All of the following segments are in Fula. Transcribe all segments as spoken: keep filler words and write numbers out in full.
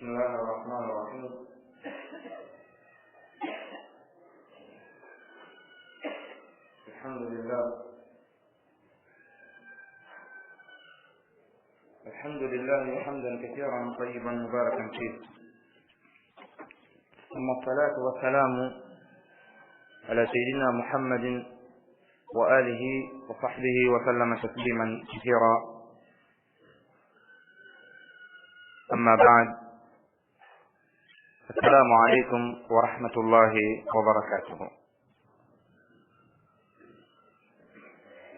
بسم الله الرحمن الرحيم. الحمد لله. الحمد لله حمدا كثيرا طيبا مباركا فيه. ثم الصلاة والسلام على سيدنا محمد وآله وصحبه وسلم تسليما كثيرا. أما بعد، السلام عليكم ورحمة الله وبركاته.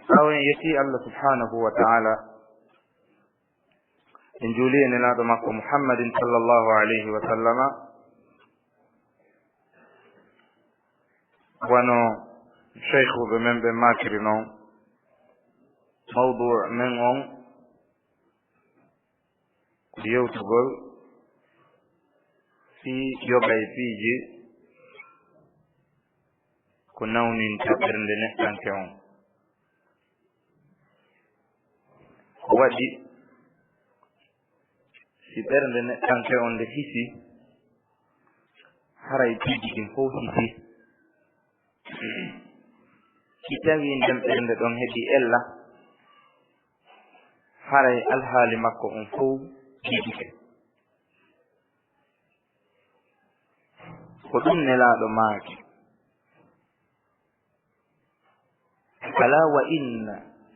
Ɓaawo en yetti Allah subhanahu wa ta'ala, en juuli e nelaaɗo makko Muhammadin sallallahu alayhi wa sallama, wano sheykhuɓe men ɓe maakiri non, mawdu men on ko yewtugol fii yoga e piiji ko nawninta ɓernde neɗɗanke on. Ko waɗi si ɓernde neɗɗanke on nde hisi, haray piiji ɗin fow hisi. Si tawii nden ɓernde ɗon heɓi ella, haray alhaali makko on fow jiidike. Ko ɗum Nelaaɗo maaki, ألا وإن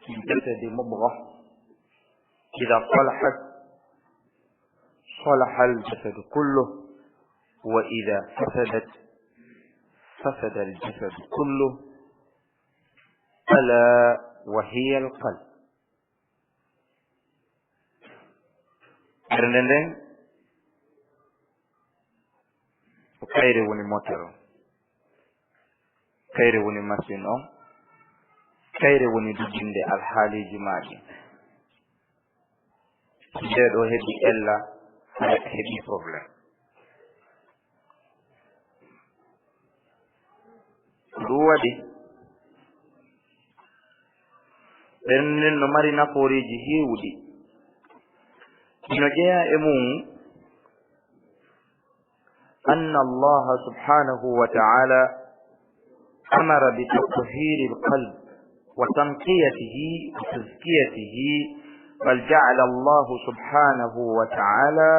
في الجسد مضغة إذا صلحت صلح الجسد كله وإذا فسدت فسد الجسد كله ألا وهي القلب. Ɓernde nden ko kayre woni moteur on, kayre woni machine on, kayre woni doginde alhaaliiji maa ɗin. Si ndee ɗoo heɓi ella, hara heɓi problème. Ko ɗum waɗi, ɓernde nden no mari nafooreeji heewuɗi. Hino jeyaa e mum أن الله سبحانه وتعالى أمر بتطهير القلب وتنقيته وتزكيته، بل جعل الله سبحانه وتعالى،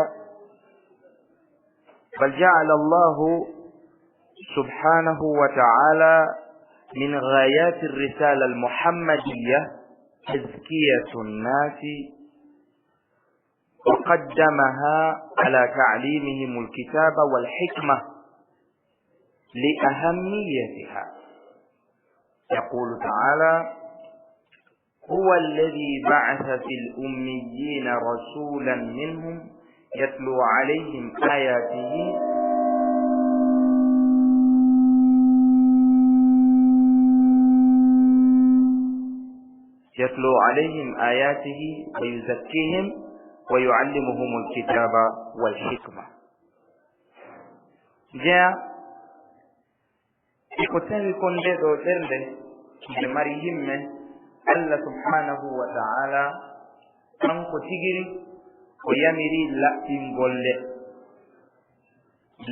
بل جعل الله سبحانه وتعالى من غايات الرسالة المحمدية تزكية الناس، وقدمها على تعليمهم الكتاب والحكمة لأهميتها. يقول تعالى: هو الذي بعث في الأميين رسولا منهم يتلو عليهم آياته يتلو عليهم آياته ويزكيهم ويعلمهم الكتاب والحكمة. Jeyaa e ko tawi kon ndee ɗoo ɓernde nde mari himme, Allah subhanahu wa ta'ala kanko tigiri o yamiri laɓɓingol nde.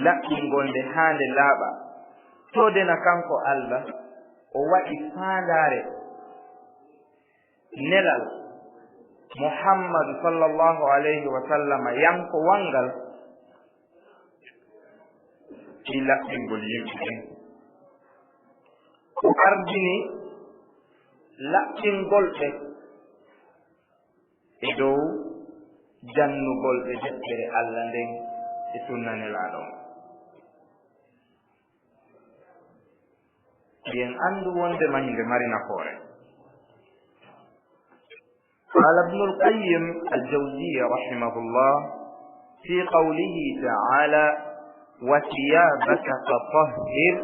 Laɓɓingol nde haa nde laaɓa. Tooɗena kanko Allah, o waɗi faandaare nelal Muhammadu sallallahu alayhi wa sallama yankowal ngal, fii laɓɓingol yimɓe ɓen. O ardini laɓɓingol ɓe e dow jannugol ɓe deftere Allah nden e sunna Nelaaɗo on. Yo en anndu wonndema hinde mari nafoore. قال ابن القيم الجوزية رحمه الله في قوله تعالى: وثيابك فطهر.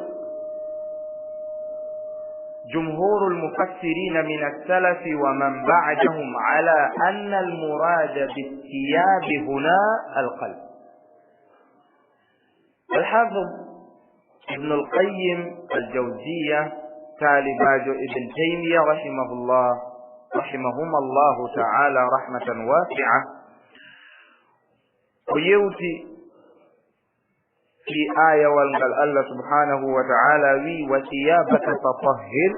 جمهور المفسرين من السلف ومن بعدهم على أن المراد بالثياب هنا القلب. Al-Hafiz Ibnul Qayyim Al-Jawziyya, taalibaajo Ibn Taymiyya rahimahullah, rahimahumallahu ta'ala rahmatan wasi'a, o yewti Fii aayawal ngal Allah subhaanahu wa ta'ala wi'i, "Wa thiyabaka fatahhir."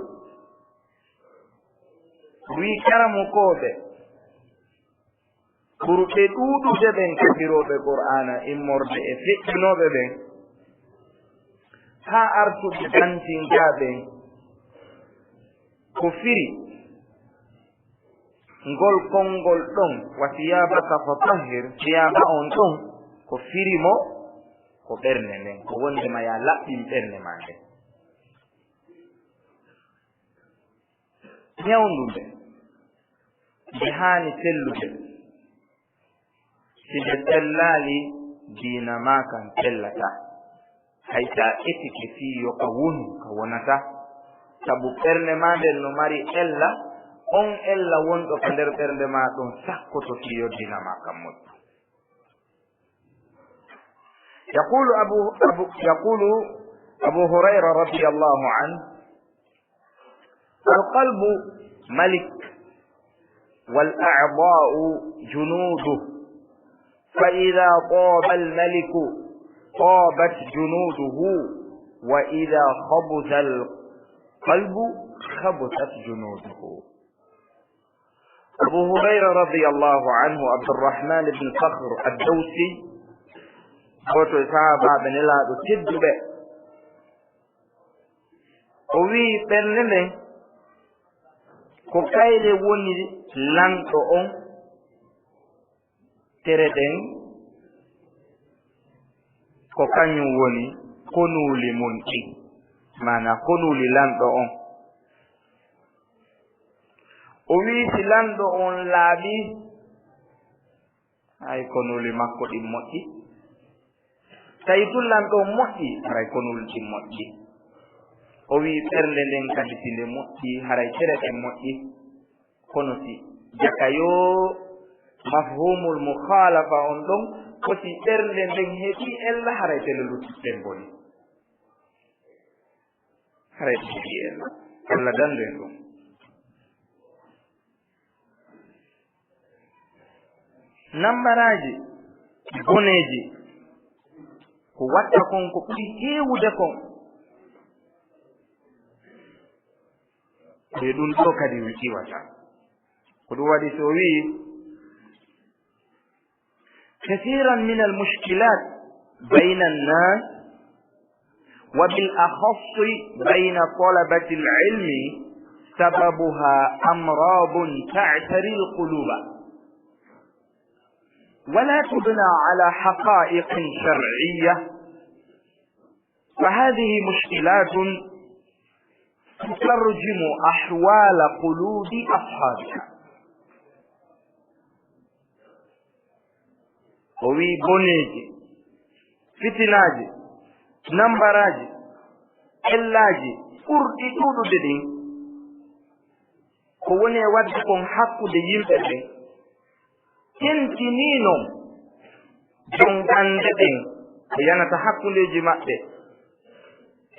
Wi'i karamokooɓe, ɓurɓe ɗuuɗude ɓen kaɓirooɓe Qur'aana immorde e feƴƴunooɓe ɓen, haa artuɓe bantingaaɓe, ko firi ngol konngol ɗon, "Wa thiyabaka fatahhir", thiyaaba on ɗon, ko firi mo ko ɓernde nden, ko wondema ya laɓɓin ɓernde maa nden. Ñawndu nde, nde haani sellude. Si nde sellaali, diina maa kan sellataa. Hay si a etike fii yo ka wonu, ka wonataa. Sabu ɓernde maa nden no mari ella, on ella wonɗo ka nder ɓernde maa ɗon sakkoto fii yo diina maa kan moƴƴu. يقول أبو، أبو، يقول أبو هريرة رضي الله عنه: القلب ملك والأعضاء جنوده، فإذا طاب الملك طابت جنوده، وإذا خبث القلب خبثت جنوده. Abu Hurayra radiyallahu anhu, Abdurrahman ibn Sakhr ad-Dawsi, gooto e sahaabaaɓe Nelaaɗo tedduɓe, o wi'i, ɓernde nden ko kayre woni lanɗo on, tere ɗen ko kañum woni konuuli mun ɗin, maanaa konuuli lanɗo on. O wi'i, si lanɗo on laaɓii, hay konuuli makko ɗin moƴƴi. Tawi tun lanɗo on moƴƴi, haray konuuli ɗin moƴƴi. O wi'i, ɓernde nden kadi, si nde moƴƴi, haray tere ɗen moƴƴi. Kono si jaka yo mafhumul mukhalafa on ɗon, ko si ɓernde nden heɓi ella, haray tele luttuɗen boni. Haray ɗum wi'en Allah dandu en ɗum. Nambaraaji boneeji ko watta kon, ko ɓuri heewude kon, ko e ɗum ɗo kadi iwata. Ko ɗum waɗi so o wi'i, كثيرا من المشكلات بين الناس وبالأخص بين طلبة العلم سببها أمراض تعتري القلوب ولا تبنى على حقائق شرعية، فهذه مشكلات تترجم أحوال قلوب أصحابها. O wi'i boneeji, fitinaaji, nambaraaji, ellaaji ɓurɗi ɗuuɗude ɗin, ko woni e waɗde kon hakkunde yimɓe ɓen, tentinii non jongande ɗen ko yanata hakkundeeji maɓɓe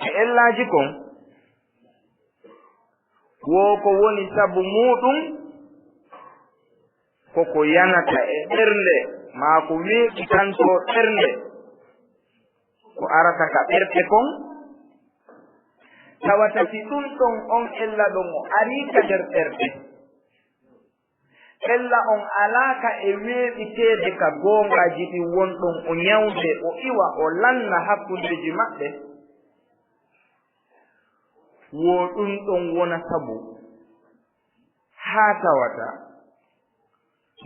e ellaaji kon. Wo ko woni sabu muuɗum, ko ko yanata e ɓernde, maa ko weeɓitantoo ɓernde, ko arata ka ɓerɗe kon, tawata si ɗum ɗon on ella ɗon o arii ka nder ɓerɗe, ella on alaaka e weeɓiteede ka goongaaji ɗin wonɗon o ñawde, o iwa, o lanna hakkundeeji maɓɓe, wo ɗum ɗon wona sabu haa tawata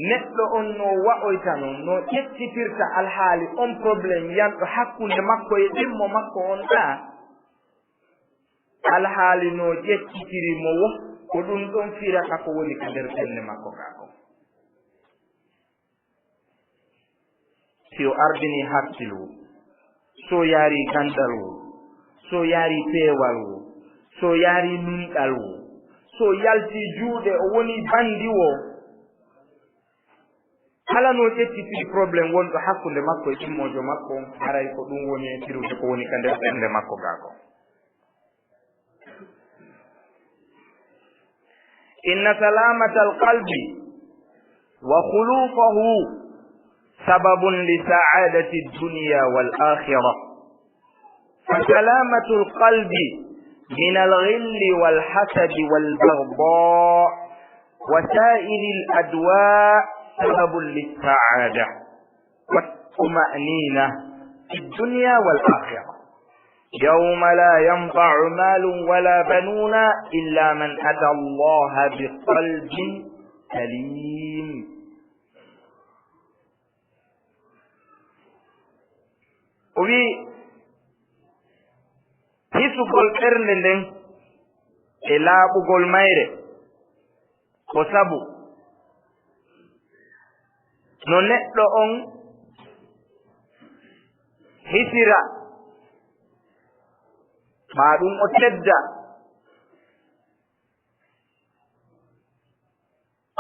neɗɗo on no wa'oyta non, no ƴettitirta alhaali on, problème yanɗo hakkunde makko e ɗimmo makko on ɗaa, alhaali no ƴettitiri mo wo, ko ɗum ɗon firata ko woni ka nder ɓernde makko kaa kon. Si o ardini hakkilu, so yaari gandal wo, so yaari peewal wo, so yaari nunɗal wo, so yalti juuɗe, o woni bandi wo, kala no ƴettitiri problème wonɗo hakkunde makko e ɗimmoojo makko on, haray ko ɗum woni e firude ko woni ka nder ɓernde makko gaa kon. إن سلامة القلب وخلوصه سبب لسعادة الدنيا والآخرة. فسلامة القلب من الغل والحسد والبغضاء وسائر الأدواء سبب للسعادة والطمأنينة في الدنيا والآخرة. يوم لا ينفع مال ولا بنون إلا من أتى الله بقلب سليم. O wi'i, hisugol ɓernde nden e laaɓugol mayre, ko sabu no neɗɗo on hisira, maa ɗum o tedda,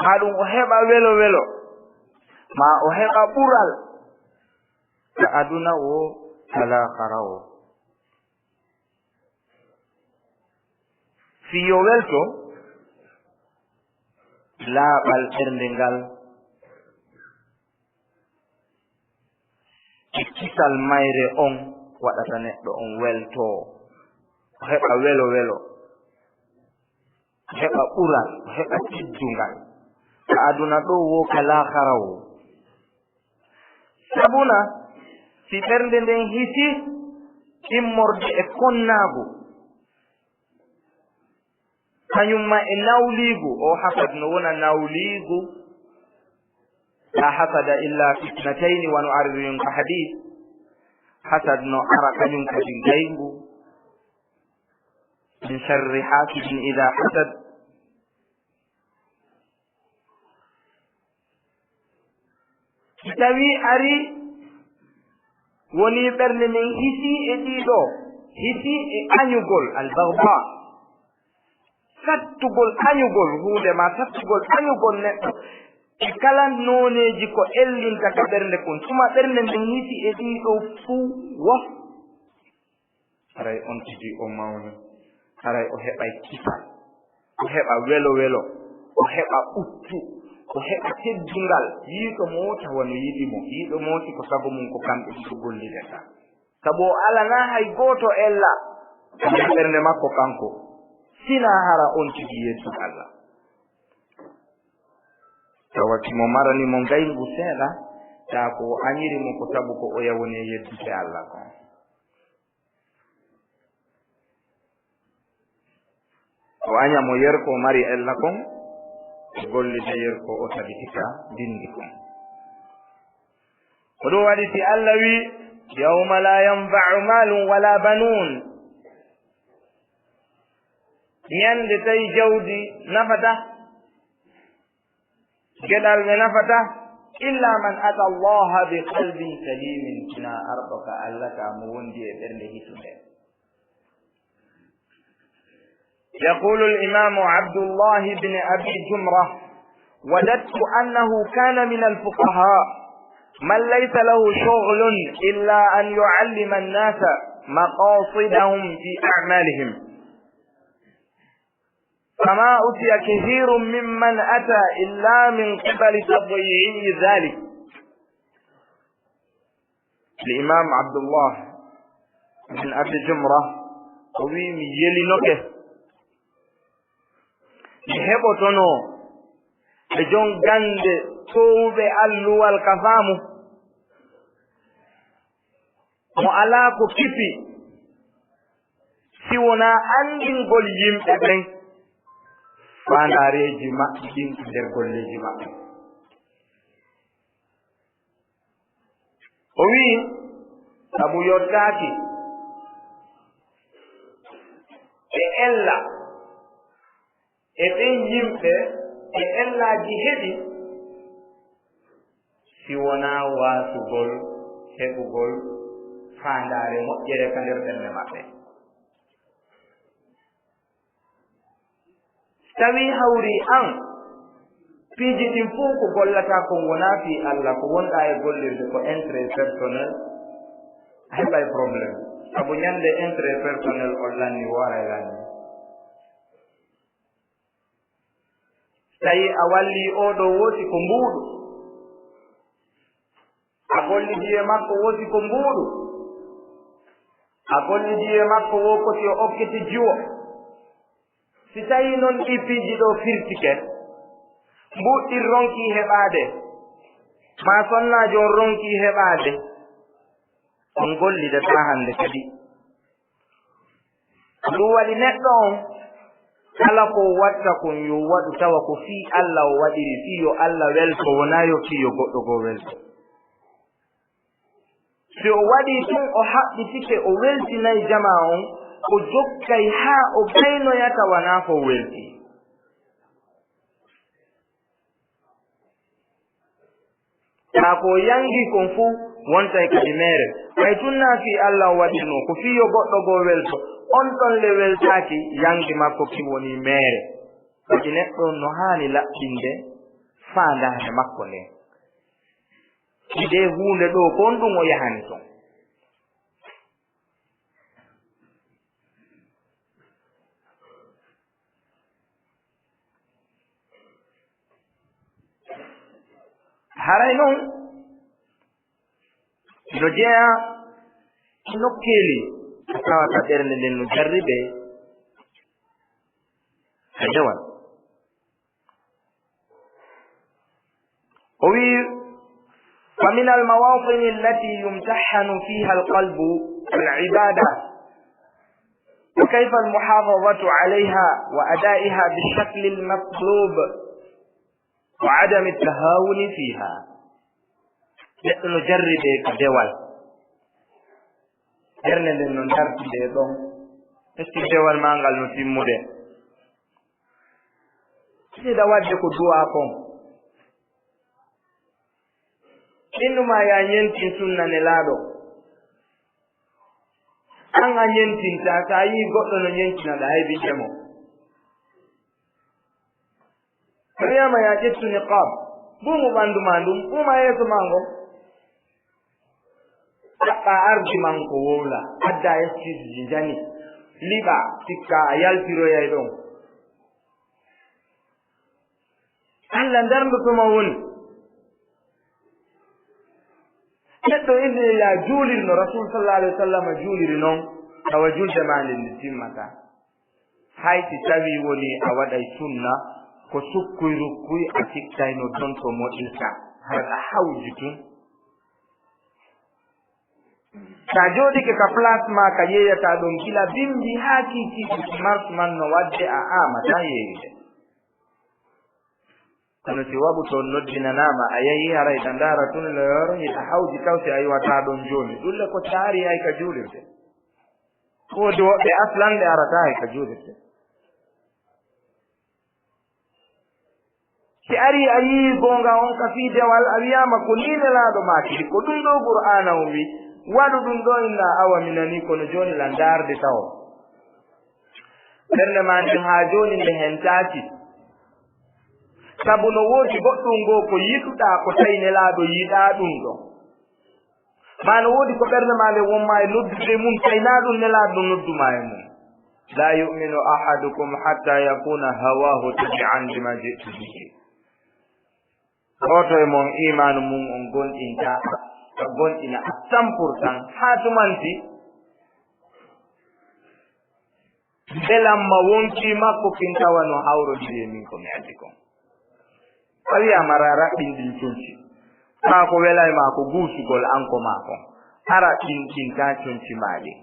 maa ɗum o heɓa welo welo, maa o heɓa ɓural ka aduna woo, ka laakara woo. Fii yo welto, laaɓal ɓernde ngal e kisal mayre on waɗata neɗɗo on weltoo, o heɓa welo welo, o heɓa ɓural, o heɓa teddungal ka aduna ɗoo woo, ka laakara woo. Sabuna, si ɓernde nden hisi immorde e konnaagu, kañum ma e nawliigu, o hasad no wona nawliigu. لا حسد إلا في اثنتين, wano ari ɗum ka hadis. Hasad no ara kañum kadi ngayngu. من شر حاسد إذا حسد. Si tawii ari wonii ɓernde nden hisii e ɗiɗo, hisii e añugol, al-baghda, sattugol añugol huunde maa sattugol añugol neɗɗo e kala nooneeji ko ellinta ka ɓernde kon, tuma ɓernde nden hisii e ɗiɗo fuu, wof. Haray on tigi o mawni, haray o heɓay kisal, o heɓa welo welo, o heɓa ɓuttu, o heɓa teddungal. Yiɗo mo tawa no yiɗi mo, yiɗo mo si ko sago mum ko kamɓe ɗiɗo gollidata. Sabu o alanaa hay gooto ella nder ɓernde makko kanko, sinaa hara on tigi yeddu Allah. Tawa si mo marani mo ngayngu seeɗa, taa ko o añiri mo ko sabu ko oya woni e yeddude Allah kon. O aña mo yerko o mari ella kon, e gollide yerko o tabiti ka bindi kon. Ko ɗum waɗi si Allah wi, "Yawma la yanfa'u malun wala banun." Ñande tawi jawdi nafata, geɗal ɓe nafata, "illa man ata Allaha bi qalbin salimin", kina arɗo ka Allah ka mo wondi e ɓernde hitunde. يقول الإمام عبد الله بن أبي جمرة: وددت أنه كان من الفقهاء من ليس له شغل إلا أن يعلم الناس مقاصدهم في أعمالهم، فما أتي كثير ممن أتى إلا من قبل تضييع ذلك. Al Imam Abdullah bin Abi Jumra, o wi'i, mi yelinoke, mi heɓotono e jon gande toowuɓe alluwal ka faamu, mo alaa ko kifi si wonaa anndingol yimɓe ɓen faandaareeji maɓɓe ɗin nder golleeji maɓɓe. O wi'i, sabu yottaaki e ella e ɓen yimɓe e ellaaji heɓi, si wonaa waasugol heɓugol faandaare moƴƴere ka nder ɓernde maɓɓe. Tawi hawri an, piiji ɗin fof ko gollataa kon wonaa fii Allah, ko wonɗaa e gollirde ko intérêt personnel, a heɓay problème. Sabu ñande intérêt personnel on lanni, o aray lanni. Tawi a wallii oo ɗoo wooti ko mbuuɗu, a gollidii e makko wooti ko mbuuɗu, A gollidi e makko woo ko si o okkete jiwo. Si tawii noon ɗii piiji ɗoo firtike, mbuuɗɗir ronkii heɓaade, maa sonnaajo on ronkii heɓaade, on gollidataa hannde kadi. Ko ɗum waɗi neɗɗo on, kala ko watta kon yo waɗu tawa ko fii Alla o waɗiri, fii yo Alla welto, wonaa yo fii yo goɗɗo goo welto. Si o waɗii tun, o haɓɓitike, o weltinay jamaa on, o jokkay haa o gaynoya tawa wanaa ko o weltii. Kaa ko o yanngii kon fuu, wontay kadi meere. Ɓay tun naa fii Alla o waɗirnoo, ko fii yo goɗɗo goo welto. On ɗon le weltaaki, yannge makko kin wonii meere. Waɗi neɗɗo on no haani laɓɓinde faandaare makko nden. Idee huunde ɗoo, ko honɗum o yahani ton? Haray non, no jeyaa e nokkeeli, a tawata ɓernde nden no jarribee ka dewal. O wi'i, فمن المواطن التي يمتحن فيها القلب العبادة، وكيف المحافظة عليها وأدائها بالشكل المطلوب وعدم التهاون فيها. Neɗɗo no jarribee ka dewal. Ɓernde nden no dartidee ɗon. Est-ce que dewal maa ngal no timmude? Sida waɗde ko du'aa kon. Innu maa yaa ñentin sunna Nelaaɗo. An a ñentintaa, si a yi'i goɗɗo no ñentina, ɗa haybinte mo. A wi'aama yaa ƴettu niqaab, ɓuumu ɓanndu maa ndun, ɓuuma yeeso maa ngon. Ɗaɓɓaa ardi man ko wowla, addaa excuse ji njani, liɓaa, sikkaa a yaltiroyay ɗon. Alla ndarndoto ma woni. Neɗɗo inde yaa juulirno, Rasuul sallallaahu alayhi wa sallam juuliri non, tawa julde maa nden nde timmataa. Hay si tawii wonii a waɗay sunna, ko sukkuy rukkuy a sikkayno donto moƴƴirta, hara ɗa hawji tun. Sa jooɗike ka place maa ka yeeyataa ɗon gila bimbi haa kiikiiɗe, si marche man no waɗde a aamataa yeeyude. Kono si waɓu toon noddinanaama, a yahii haray ɗa ndaara tun le heure, hiɗa hawji taw si a iwataa ɗon jooni. Ɗun le ko taari hay ka juulirde. Woodi woɓɓe aslan ɓe arataa hay ka juulirde. Si arii a yi'ii goonga on ka fii dewal, a wi'aama ko nii Nelaaɗo maakiri, ko ɗun ɗoo Qur'aana on wi'i, waɗu ɗun ɗoo inna awa mi nanii, kono jooni la ndaarde tawo. Ɓernde maa nden haa jooni nde hentaaki. Sabu no woodi goɗɗun goo ko yiɗuɗaa ko tawi Nelaaɗo yiɗaa ɗun ɗon. Maa no woodi ko ɓernde maa nden won maa e noddude mun, tawi naa ɗun Nelaaɗo noddu maa e mun. لا يؤمن أحدكم حتى يكون هواه تبعا لما جئت به. Gooto e mon iimaanu mun on gomɗintaa, ka gomɗina à cent pour cent, haa tumanti mbelamma wonkii makko kin tawa no hawrodiri e min ko mi addi kon. A wi'aama a raɓɓin ɗin conci. Kaa ko welay maa ko guusugol an ko maa kon. A raɓɓinɗintaa conci maa ɗin.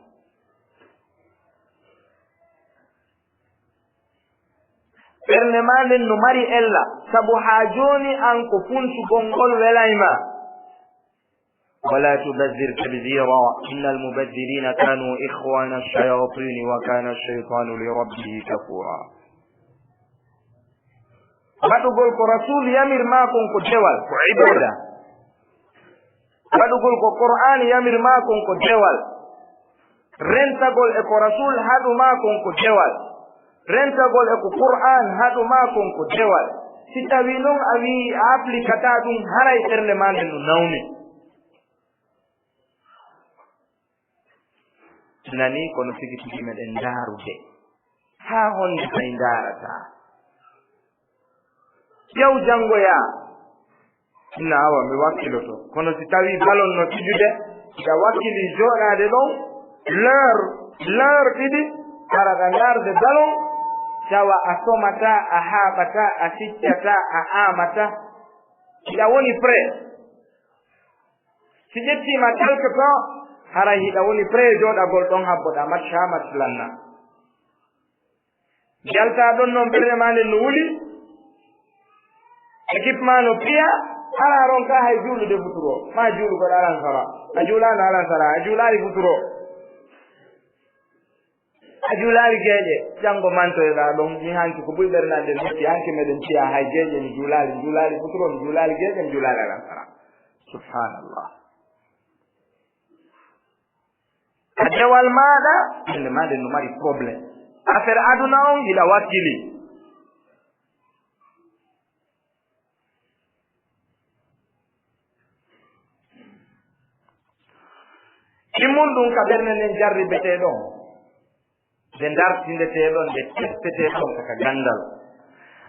Ɓernde maa nden no mari ella, sabu haa jooni an ko funsugol ngol welay maa. ولا تبذر تبذيرا إن المبذرين كانوا إخوان الشياطين وكان الشيطان لربه كفورا. Waɗugol ko Rasuul yamir maa kon ko dewal, ko ibaada. Waɗugol ko Qur'aan yamir maa kon ko dewal. Rentagol e ko Rasuul haɗu maa kon ko dewal. Rentagol e ko Qur'aan haɗu maa kon ko dewal. Si tawii non a wi'ii a applikataa ɗun, haray ɓernde maa nden no nawni. Nanii, kono tigi tigi meɗen ndaarude. Haa honde kay ndaarataa? Yaw janngoyaa. Inna awa, mi wakkiloto. Kono si tawii balon no fijude, hiɗa wakkilii jooɗaade ɗon, L'heure, l'heure ɗiɗi, hara aɗa ndaarde ballon, tawa a somataa, a haaɓataa, a siccataa, a aamataa. Hiɗa woni prêt. Si ƴettiima quelque temps, haray hiɗa woni prêt jooɗagol ɗon habboɗaa match haa match lanna. Yaltaa ɗon non ɓernde maa nden no wuli, équipe maa no piya, alaa ronka hay juulude futuro, maa juulugol alansara. A juulaano alansara, a juulaali futuro. A juulaali geeƴe, janngo mantoyɗaa ɗon, mi hanki ko buy ɓernde an nden metti, hanki meɗen piya hay geeƴe, mi juulaali, mi juulaali futuro, mi juulaali geeƴe, mi juulaali alansara. Subhanallah. A dewal maaɗa, ɓernde maa nden no mari problème. Affaire aduna on, hiɗa wakkili. Ɗimmun ɗum ka ɓernde nden jarribetee ɗon. Nde dartindeteeɗon, nde testeteeɗon ka ganndal.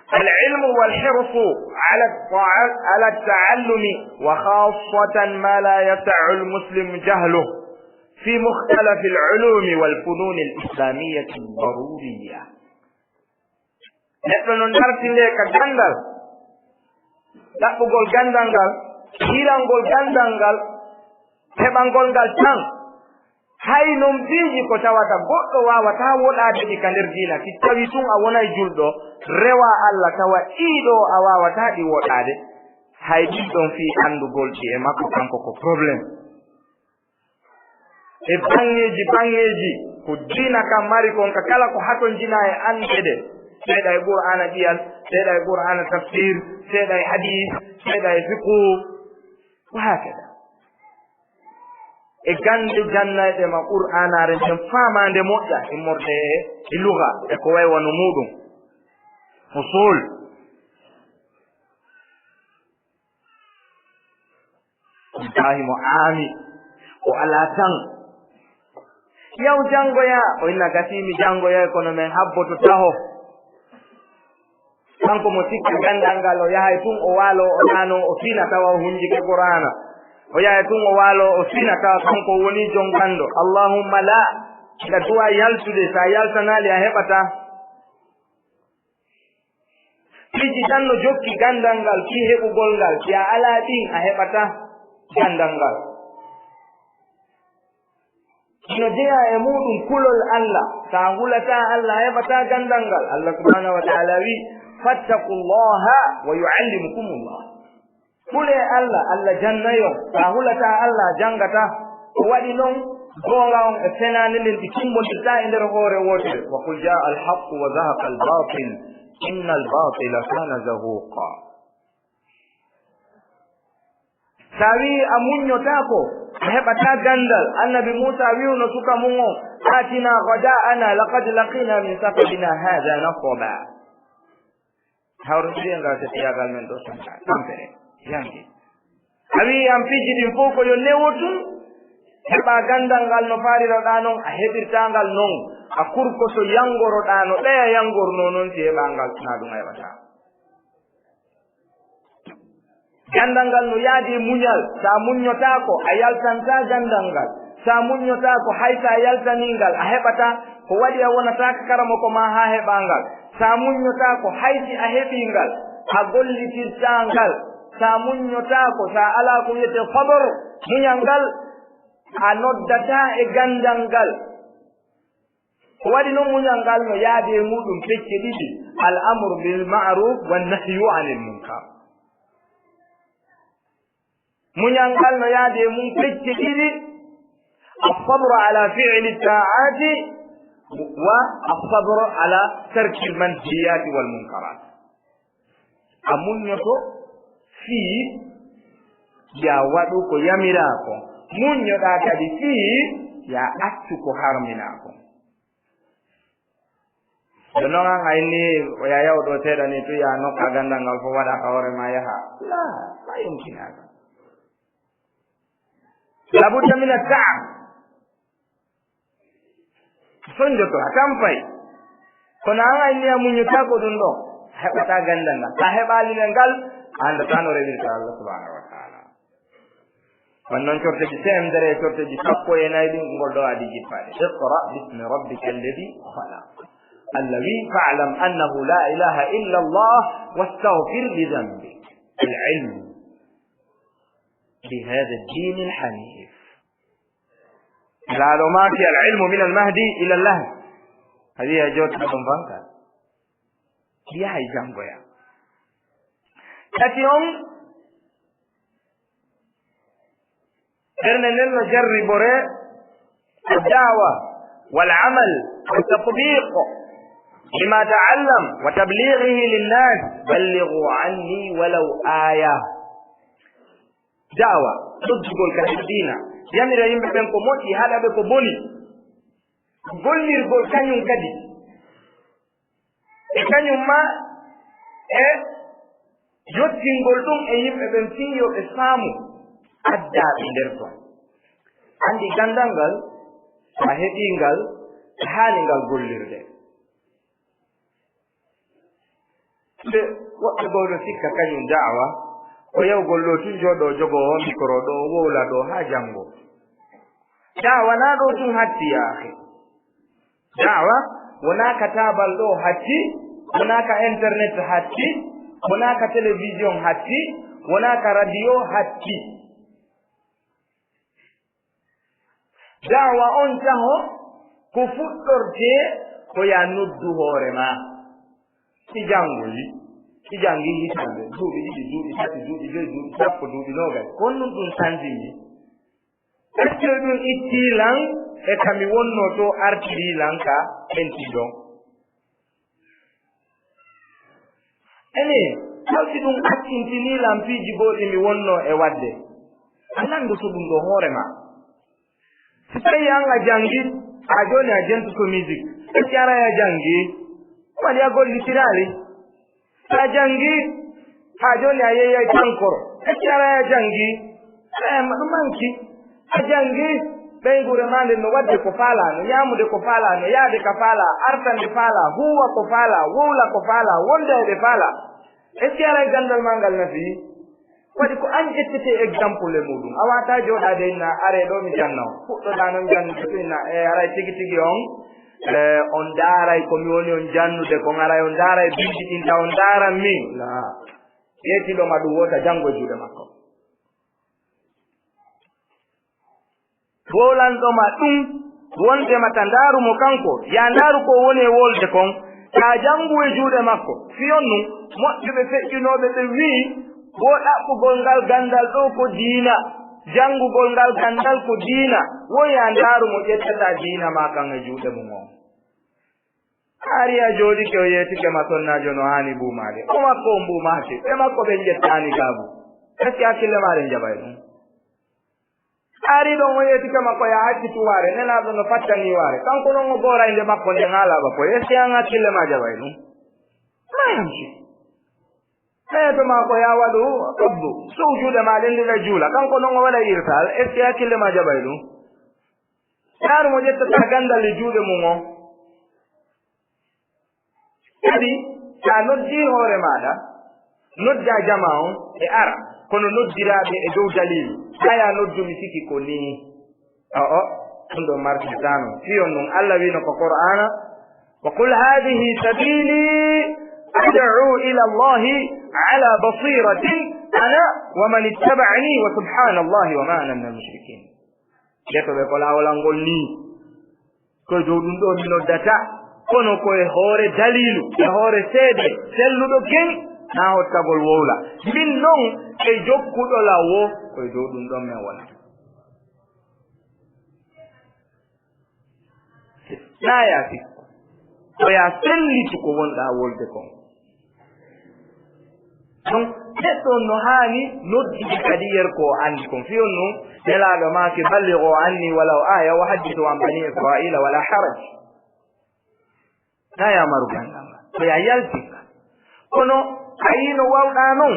العلم والحرص على التع-، على التعلم، وخاصة ما لا يسع المسلم جهله، في مختلف العلوم والفنون الإسلامية الضرورية. Neɗɗo no dartindee ka ganndal, ɗaɓɓugol ganndal ngal, hirangol ganndal ngal, heɓangol ngal tan. Hay non piiji ko tawata goɗɗo waawataa woɗaade ɗi ka nder diina, si tawi tun a wonay julɗo, rewaa Alla tawa ɗii ɗoo a waawataa ɗi woɗaade, hay ɗin ɗon fii anndugol ɗi e makko kanko ko problème. E baŋŋeeji, baŋŋeeji ko diina kan mari kon ka kala ko hatonjinaa e anndeede, seeɗa e Qur'aana ƴiyal, seeɗa e Qur'aana tafsir, seeɗa e hadiis, seeɗa e fiqhu, wa hakada. E gannde jannayɗe ma Qur'aanaare nden faamaande moƴƴa, immorde e, e luga, e ko way wano muuɗum. Usul. Ɗum tahi mo aami, o alaa tan. Yaw janngoya, o inna gasii mi janngoyay, kono men habboto taho. Kanko mo sikki ganndal ngal, o yahay tun o waalo, o ɗaano, o fina tawa o hunjike Qur'aana. O yahay tun o waalo, o fina tawa kanko woni jon ganndo. Allahumma la, hiɗa duwa yaltude, sa yaltanaali a heɓataa. Piiji tan no jokki ganndal ngal, fii heɓugol ngal, si a alaa ɗin, a heɓataa ganndal ngal. Hino jeyaa e muuɗum kulol Alla. Sa hulataa Alla, a heɓataa ganndal ngal. Alla subhanahu wa ta'ala wi, "Fattaqullaha wa yu'allimukumullah." Hulee Alla, Alla jannayon. Sa hulataa Alla, a janngataa. Ko waɗi non, goonga on e fenaande nden ɗi cumbondirtaa e nder hoore wootere. "Wa qul jaa al-haqqu wa zahaqa al-batil, inna al-batila kana zahuqa." Sa wi'i a muññotaako, a heɓataa ganndal. Annabi Muusa wi'uno suka mun on, "Aatina ghadaa'ana laqad laqina min safarina haadha nasaba." Hawritiri e ngal settiyaagal men ɗo, tampere, yanke. A wi'i an piiji ɗin fow ko yo newo tun, heɓaa ganndal ngal no faariroɗaa non, a heɓirtaa ngal non. A kurkoto yanngoroɗaa no ɓeya yanngornoo non, si heɓaa ngal, naa ɗum a heɓataa. Ganndal ngal no yaadi e muñal. Sa muññotaako, a yaltantaa ganndal ngal. Sa muññotaako, hay sa yaltanii ngal, a heɓataa. Ko waɗi a wonataa ka karamoko maa haa heɓaa ngal? Sa muññotaako, hay si a heɓii ngal, a gollitirtaa ngal. Sa muññotaako, sa alaa ko wiyetee sabr, muñal ngal, a noddataa e ganndal ngal. Ko waɗi non muñal ngal no yaadi e muuɗum pecce ɗiɗi, al amru bil ma'ruf wan nahyu anil munkar. Muñal ngal no yaadi e mum pecce ɗiɗi, as-sabru ala fi'li ta'ati wa as-sabru ala tarkil manhiyati wal munkarat. A muññoto fii ya waɗu ko yamiraa kon. Muññoɗaa kadi fii ya accu ko harminaa kon. Ɗo non an a inni o yaya o ɗo seeɗa ni, tu ya nokka ganndal ngal fof waɗa ka hoore ma yaha. La, ma yumkinaaka. Labudda min at-ta'ab. Sonjoto, a tampay. Kono an a inni a muññotaa ko ɗum ɗo, a heɓataa ganndal ngal. Sa heɓaali ngal, a anndataa no rewirta Allah subhanahu wa ta'ala. Kono noon corteeji C M D R, corteeji sappo e nayi ɗin, ngol ɗo adi jippaade. Iqra bismi rabbika alladi khalaq. Allah wi, "Fa'lam annahu la ilaha illa Allah wastaghfir li dhanbik." Al-ilmu bi hadha ad-din al-hanif. Laaɗo maaki, "Al-ilmu min al-mahdi ila al-lahd." A wiya jotta ɗum banka. Yahay janngoya. Tati on, ɓernde nden no jarribore, da'wa wal amal wa tatbiq lima ta'allam wa tablighihi linnas, ballighu anni walaw aya. Da'wa, noddugol ka diina, yamira yimɓe ɓen ko moƴƴi, haɗa ɓe ko boni, gollirgol kañum kadi. E kañum ma e yottingol ɗum e yimɓe ɓen fii yo ɓe faamu addaaɓe nder ton. Anndi ganndal ngal, so a heɓii ngal, e haani ngal gollirde. Nde woɓɓe goo no sikka kañum da'wa, ko yawgol ɗoo tun jooɗoo jogoo micro ɗoo, wowla ɗoo haa janngo. Da'wa naa ɗoo tun hatti, yaa akhi. Da'wa wonaa ka taabal ɗoo hatti, wonaa ka internet hatti, wonaa ka télévision hatti, wonaa ka radio hatti. Da'wa on taho ko fuɗɗortee ko yaa noddu hoore maa. Si janngoyi, si janngi hitaande, duuɓi ɗiɗi, duuɓi tati, duuɓi joyi, duuɓi sappo, duuɓi noogay. Ko honɗum ɗum sanjini? Est-ce que ɗum ittii lan e ka mi wonnoo too, artirii lan ka ɓentii ɗon? Ene, taw si ɗum accintinii lan piiji goo ɗi mi wonnoo e waɗde, a lanndo so ɗum ɗoo hoore maa. Si tawii an a janngi, haa jooni a jentoto musique, est-ce que aray a janngi? Waɗi a gollitiraali. Sa janngi, haa jooni a yeeyay tankoro. Est-ce que aray a janngi? Aray ma ɗum manki. A janngi, ɓeynguure maa nden no waɗde ko faalaa, no ñaamude ko faalaa, no yaade ka faalaa, arta nde faalaa, huuwa ko faalaa, wowla ko faalaa, wonda e ɓe faalaa. Est-ce que aray ganndal maa ngal nafii? Waɗi ko an ƴettetee exemple e muuɗum. A waawataa jooɗaade inna, "Aree ɗoo mi janna on." Fuɗɗoɗaa non jannude tun inna, "E, aray tigi tigi on, e, on ndaaray ko mi woni on jannude kon, aray on ndaaray binndi ɗin taw on ndaaran min." Laa. Ƴeetiiɗo ma ɗum wota janngo e juuɗe makko. Wowlanɗo ma ɗum, wonde ma ta ndaaru mo kanko, yaa ndaaru ko woni e wolde kon, taa janngu e juuɗe makko. Fii on nun, moƴƴuɓe feƴƴunooɓe ɓe wi'i, wo ɗaɓɓugol ngal ganndal ɗoo ko diina, janngugol ngal ganndal ko diina, wo yaa ndaaru mo ƴettataa diina maa kan e juuɗe mum on. Hari a jooɗike o yeetike ma sonnaajo no haani buumaade. O makko on buumaake, ɓe makko ɓen ƴettaani gaabu. Est-ce que hakkille maaɗen jaɓay ɗum? Ari ɗon o yeetike makko ya acci tuwaare, Nelaaɗo no fattanii waare. Kanko non o gooray nde makko nden haalaa ba koy. Est-ce que an hakkille maa jaɓay ɗum? Ma yamci. Ɓeeto maa ko ya waɗu qabdu. Sow juuɗe maa ɗen ɗiɗa juula. Kanko non o waɗa irsal. Est-ce que hakkille maa jaɓay ɗum? Ndaaru mo ƴettata ganndal e juuɗe mum on. Kadi, so a noddii hoore maaɗa, noddaa jamaa on e ara, kono noddiraa ɓe e dow daliilu. Aya noddu mi siki ko nii. O'o, ɗum ɗo martirtaa non. Fii on non, Alla wiino ko Qur'aana, "Wa qul haadihi sabiili ad'u ila Allahi ala basiiratin ana wa man ittaba'ani wa subhaanallahi wa ma ana minal mushrikiin." Yeeso ɓe ko laawol an ngol nii. Ko e dow ɗum ɗoo mi noddata, kono ko e hoore daliilu, e hoore seede selluɗo geñ, naa hottagol wowla. Min non e jokkuɗo lawo, ko e dow ɗum ɗon men wonata. Naa yaa sikku, ko yaa sellitu ko wonɗaa wolde kon. Donc, neɗɗo on no haani noddude kadi yer ko o anndi kon. Fii on non, Nelaaɗo maaki, "Ballighu anni walaw aya, wa haddithu an bani Israila wala haraj." Naa yaa maru ganndal ngal. Ko yaa yaltinga. Kono a yii no wawɗaa non,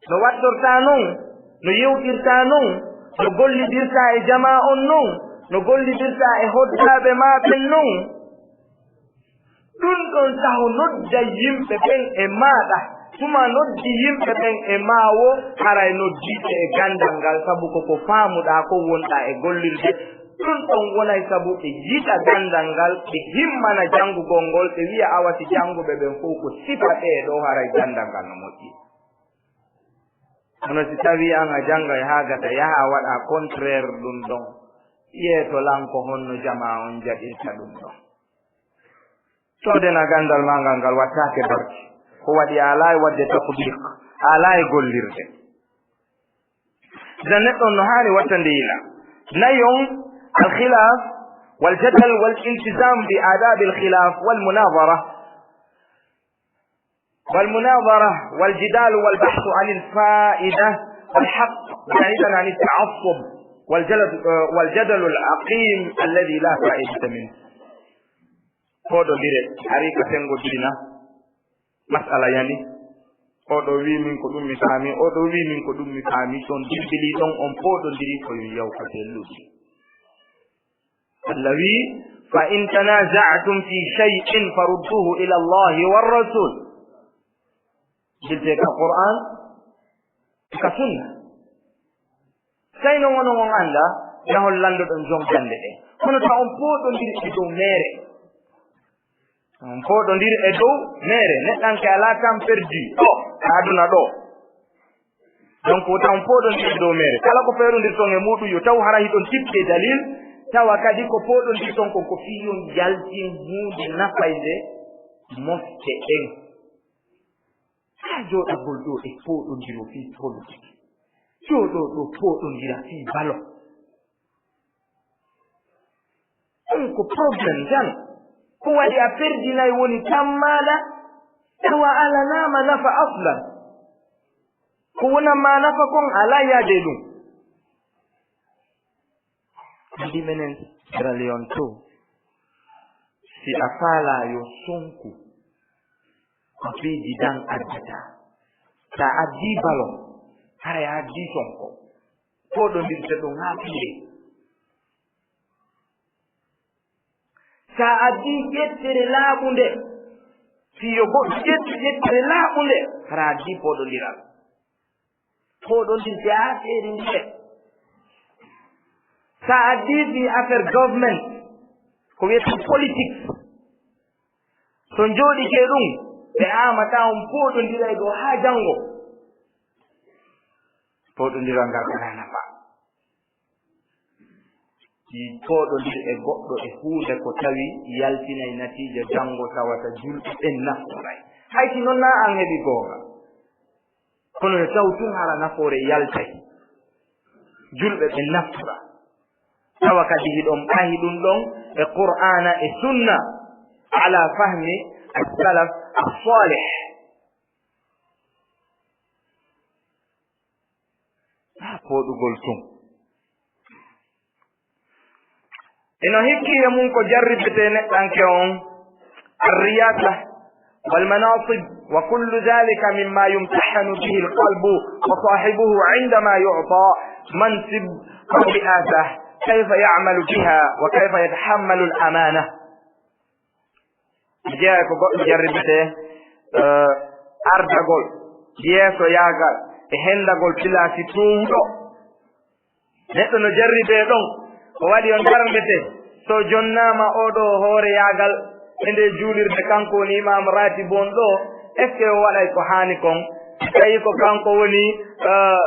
no waɗɗortaa non, no yewtirtaa non, no gollidirtaa e jamaa on non, no gollidirtaa e hoddaaɓe maa ɓen non. Ɗum ɗon taho nodda yimɓe ɓen e maaɗa, Tuma noddi yimɓe ɓen e maawo, haray noddiiɓe e ganndal ngal, sabu ko ko faamuɗaa ko wonɗaa e gollirde. Ɗum ɗon wonay sabu ɓe yiɗa ganndal ngal, ɓe himmana janngugol ngol, ɓe wi'a awa si jannguɓe ɓen fow ko sifa ɓee ɗoo, haray ganndal ngal no moƴƴi. Kono si tawii an a janngay haa gasa, yaha waɗa contraire ɗum ɗon, yeeso lan ko honno jamaa on jaɓirta ɗum ɗon. Soodena ganndal maa ngal, ngal wattaake barke. Ko waɗi a alaa e waɗde tatbiq, a alaa e gollirde. Idan neɗɗo on no haani wattande yila. Nayon, al khilaf, wal jadal, wal iltizam bi adabil khilaf, wal munazara. Wal munazara, wal jidal, wal bahsu anil faida, wal haqq, baidan anit ta'assub, wal jadal, wal jadalul aqim alladhi la faidata minhu. Fooɗondire, hari ka senngo diina, mas'ala yani, oo ɗoo wii min ko ɗum mi faami, oo ɗoo wii min ko ɗum mi faami, so on dilbilii ɗon, on fooɗondirii ko yo yawta sellude. Allah wii, "Fa in tanaza'tum fi shay'in farudduhu ila Allahi war rasul." Diltee ka Qur'an, ka sunna. Tawi non onon on anndaa, yahon lanndoɗon jom gannde ɗen. Kono taw on pooɗondiri e dow meere. On pooɗondiri e dow meere. Neɗɗanke alaa temps perdu ɗo, ka aduna ɗo. Donc, wota on pooɗondiri e dow meere. Kala ko feerondirton e muuɗum, yo taw hara hiɗon tippi e dalil, tawa kadi ko pooɗondirton kon ko fii yon yaltin huunde nafaynde mofte ɗen. Haa jooɗagol ɗoo e pooɗondiro fii politique. Jooɗoo ɗoo pooɗondira fii balo. Ɗum ko problème tan. Ko waɗi a perdinay woni tammaaɗa, tawa alanaama nafa aslan. Ko wonanmaa nafa kon, alaa yaade e ɗum. Anndi menen Sierra Leone to, si a faalaa yo sonku, ko président addata. Sa addii ballon, haray a addii sonko. Fooɗondirte ɗum haa piire. Sa addii ƴettere laaɓunde, si yo goɗɗo ƴettu ƴettere laaɓunde, hara addii fooɗondiral. Fooɗondirde haa seerindire. Sa addii fii affaire government, ko wiyetee politique, so njooɗike ɗum, ɓe aamata on fooɗondiray ɗoo haa janngo. Fooɗondiral ngal alaa nafa. Fooɗondir e goɗɗo e huunde ko tawi yaltinay natiija janngo tawata julɓe ɓen naftoray. Hay si non naa an heɓi goonga. Kono yo taw tun hara nafoore yaltay. Julɓe ɓen naftora. Tawa kadi hiɗon ɓahi ɗum ɗon e Qur'aana e Sunna ala fahmi as-salaf as-salih. Haa fooɗugol tun. Eno hikki e mum ko jarribetee neɗɗanke on, الرياسة والمناصب وكل ذلك مما يمتحن به القلب وصاحبه عندما يعطى منصب أو رئاسة، كيف يعمل بها وكيف يتحمل الأمانة. Jeyaa ko goɗɗo jarribetee, eh, ardagol, yeesoyaagal, e hendagol pilaasi tuuwuɗo. Neɗɗo no jarribee ɗon, ko waɗi on darndete, so jonnaama oo ɗoo hooreyaagal e ndee juulirde, kanko woni imaam raatibu on ɗoo, est-ce que o waɗay ko haani kon? Si tawii ko kanko woni, eh,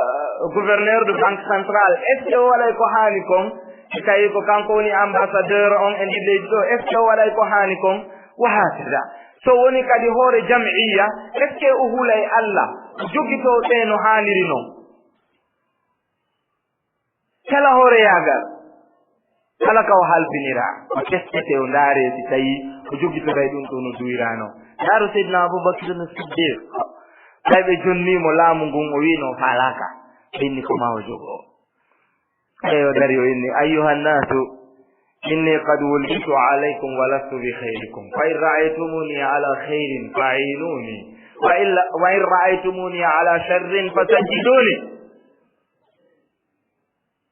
gouverneur de banque centrale, est-ce que o waɗay ko haani kon? Si tawii ko kanko woni ambassadeur on e ndii leydi ɗoo, est-ce que o waɗay ko haani kon? Wa hakada. So woni kadi hoore jam'iyya, est-ce que o hulay Alla, o jogitoo ɓe no haaniri non? Kala hooreyaagal, kala ka o halfiniraa, o teskete, o ndaaree si tawii o jogitoray ɗum ɗoo no duwiraano. Ndaaru Seydina Abubakar no Siddiq, ɓay ɓe jonnii mo laamu ngun, o wi'i no o faalaaka, ɓe inni ko maa o jogoo. Eyo, dari o inni, "Ayyuhan nasu, inni qad wullitu alaykum wa lastu bi khayrikum. Fa in ra'aytumuni ala khayrin fa a'inuni. Wa illa, wa in ra'aytumuni ala sharrin fa sajjiduni."